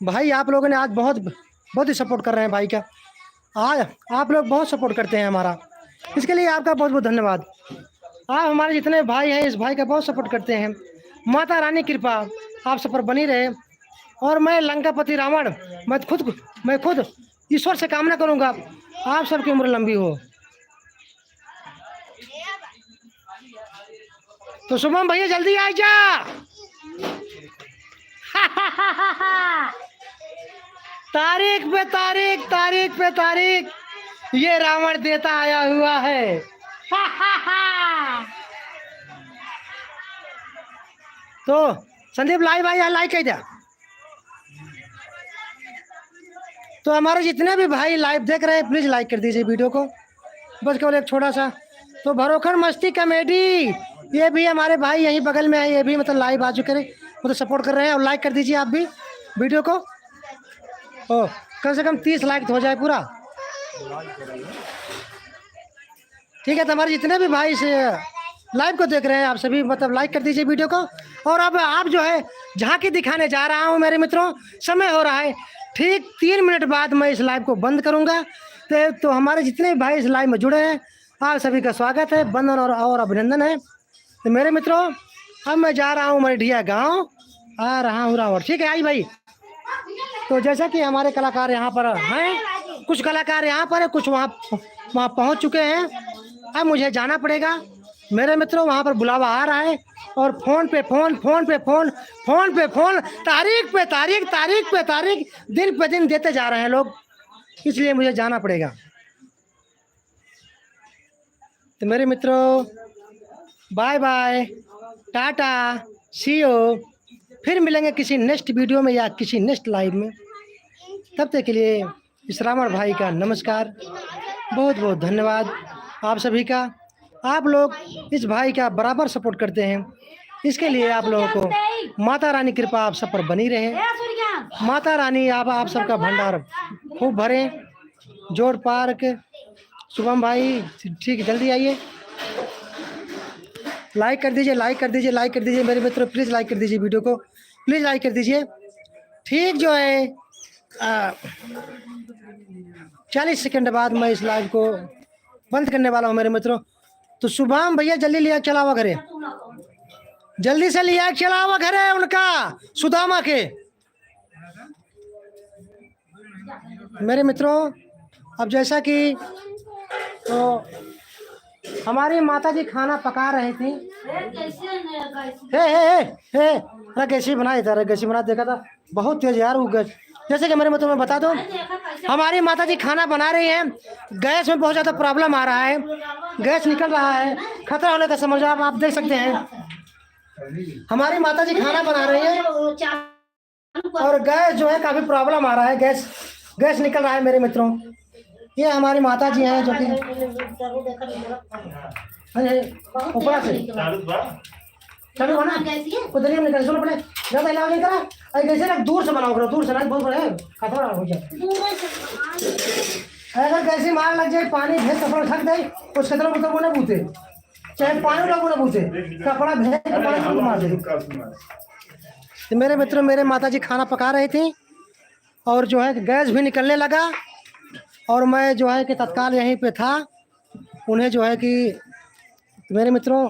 भाई, आप लोगों ने आज बहुत, बहुत ही support कर रहे हैं भाई का। आज आप लोग बहुत support करते हैं हमारा, इसके लिए आपका बहुत बहुत धन्यवाद। आप हमारे जितने भाई हैं, इस भाई का बहुत support करते हैं। माता रानी कृपा आप सब पर बनी रहे। और मैं लंकापति रावण, मैं खुद, मैं खुद ईश्वर से कामना करूंगा, आप सबकी उम्र लंबी हो। तो शुभम भैया, जल्दी आ जा। तारीख पे तारीख, तारीख पे तारीख, ये रावण देता आया हुआ है। तो संदीप, live आ, यहाँ like कर दे। तो हमारे जितने भी भाई live देख रहे हैं, please like कर दीजिए video को, बस केवल एक छोटा सा। तो भरोखन मस्ती comedy, ये भी हमारे भाई यहीं बगल में है, ये भी मतलब live आ चुके हैं, मतलब support कर रहे हैं, और like कर दीजिए आप भी video को। ओ, कम से कम तीस like तो हो जाए पूरा। ठीक है, तो हमारे जितने भी भाई इस live को देख रहे हैं, आप सभी मतलब like कर दीजिए video को। और अब आप जो है, झांकी दिखाने जा रहा हूँ मेरे मित्रों, समय हो रहा है, ठीक तीन मिनट बाद मैं इस live को बंद करूँगा। तो, तो हमारे जितने भी भाई इस live में जुड़े हैं, आप सभी का स्वागत है, वंदन और, और अभिनंदन है। तो मेरे मित्रों, अब मैं जा रहा हूँ मरडिया गाँव, आ रहा हूँ रावण। ठीक है, आई भाई। तो जैसा कि हमारे कलाकार यहाँ पर हैं, कुछ कलाकार यहाँ पर हैं, कुछ वहाँ, वहाँ पहुँच चुके हैं। अब मुझे जाना पड़ेगा। मेरे मित्रों, वहाँ पर बुलावा आ रहा है और phone पे phone, phone पे phone, phone पे phone, तारीख पे तारीख, तारीख पे तारीख, दिन पे दिन देते जा रहे हैं लोग, इसलिए मुझे जाना पड़ेगा। तो मेरे मित्रों, bye bye, टाटा, see you। फिर मिलेंगे किसी next video में या किसी next live में। तब तक के लिए इस रावण भाई का नमस्कार, बहुत बहुत धन्यवाद आप सभी का। आप लोग इस भाई का बराबर support करते हैं, इसके लिए आप लोगों को माता रानी कृपा आप सब पर बनी रहे। माता रानी आप, आप सबका भंडार खूब भरें। जोड़ पार्क, शुभम भाई, ठीक, जल्दी आइए। Like कर दीजिए, like कर दीजिए, like कर दीजिए मेरे मित्रों, please like कर दीजिए video को, please like कर दीजिए। ठीक जो है, आ, चालीस second बाद मैं इस live को बंद करने वाला हूँ मेरे मित्रों। तो शुभम भैया, जल्दी लिया चलावा घरे, जल्दी से लिया चलावा घरे उनका, सुदामा के। मेरे मित्रों, अब जैसा कि तो हमारी माता जी खाना पका रही थी। हे, हे, हे, हे, अरे गैसी बनाए था, अरे गैसी बना, देखा था, बहुत तेज यार वो गैस। जैसे कि मेरे मित्रों, मैं बता दूं, हमारी माता जी खाना बना रही हैं, गैस में बहुत ज़्यादा problem आ रहा है, गैस निकल रहा है, खतरा होने का समझ लो आप, आप देख सकते हैं। हमारी माता जी खाना बना रही हैं और गैस जो है काफ़ी problem आ रहा है, गैस, गैस निकल रहा है मेरे मित्रों। ये हमारी माता जी हैं जो कि, अरे, ऊपर से चालू बा। चालू बा ना? उधर ही हम निकल, सुनो पहले, ज्यादा हिलाओ नहीं करा। अरे, कैसे ना, दूर से बनाओ करो, दूर से ना, बहुत बड़े खतरा हो जाए। अगर कैसे मार लग जाए, पानी भेज कपड़ा ढक दे, उसके तरफ उतर वो ना बूते, चाहे पानी लोग ना बूते, कपड़ा भेज कपड़ा को मार दे। तो मेरे मित्रों, मेरे माता जी खाना पका रही थी और जो है कि गैस भी निकलने लगा और मैं जो है कि तत्काल यहीं पे था। उन्हें जो है कि, मेरे मित्रों,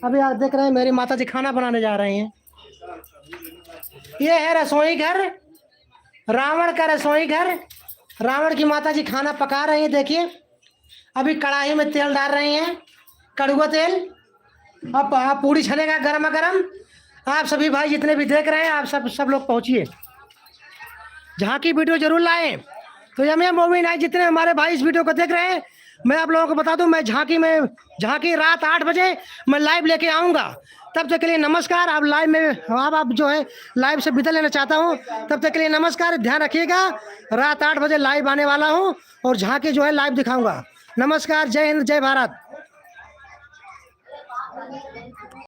अभी आप देख रहे हैं मेरी माता जी खाना बनाने जा रही हैं। ये है रसोई घर, रावण का रसोई घर। रावण की माता जी खाना पका रही हैं। देखिए, अभी कढ़ाई में तेल डाल रही हैं, कड़ुआ तेल। अब, अब पूड़ी छनेगा गरमा गरम। आप सभी भाई जितने भी देख रहे हैं, आप सब, सब लोग पहुँचिए, झांकी वीडियो जरूर लाएं। तो एम एम मूवी नाइट, जितने हमारे भाई इस वीडियो को देख रहे हैं, मैं आप लोगों को बता दूं, मैं झांकी में, झांकी रात आठ बजे मैं लाइव लेके आऊँगा। तब तक के लिए नमस्कार। आप लाइव में, आप, आप जो है लाइव से विदा लेना चाहता हूँ। तब तक के लिए नमस्कार, ध्यान रखिएगा, रात आठ बजे लाइव आने वाला हूँ और झांकी जो है लाइव दिखाऊँगा। नमस्कार, जय हिंद, जय भारत।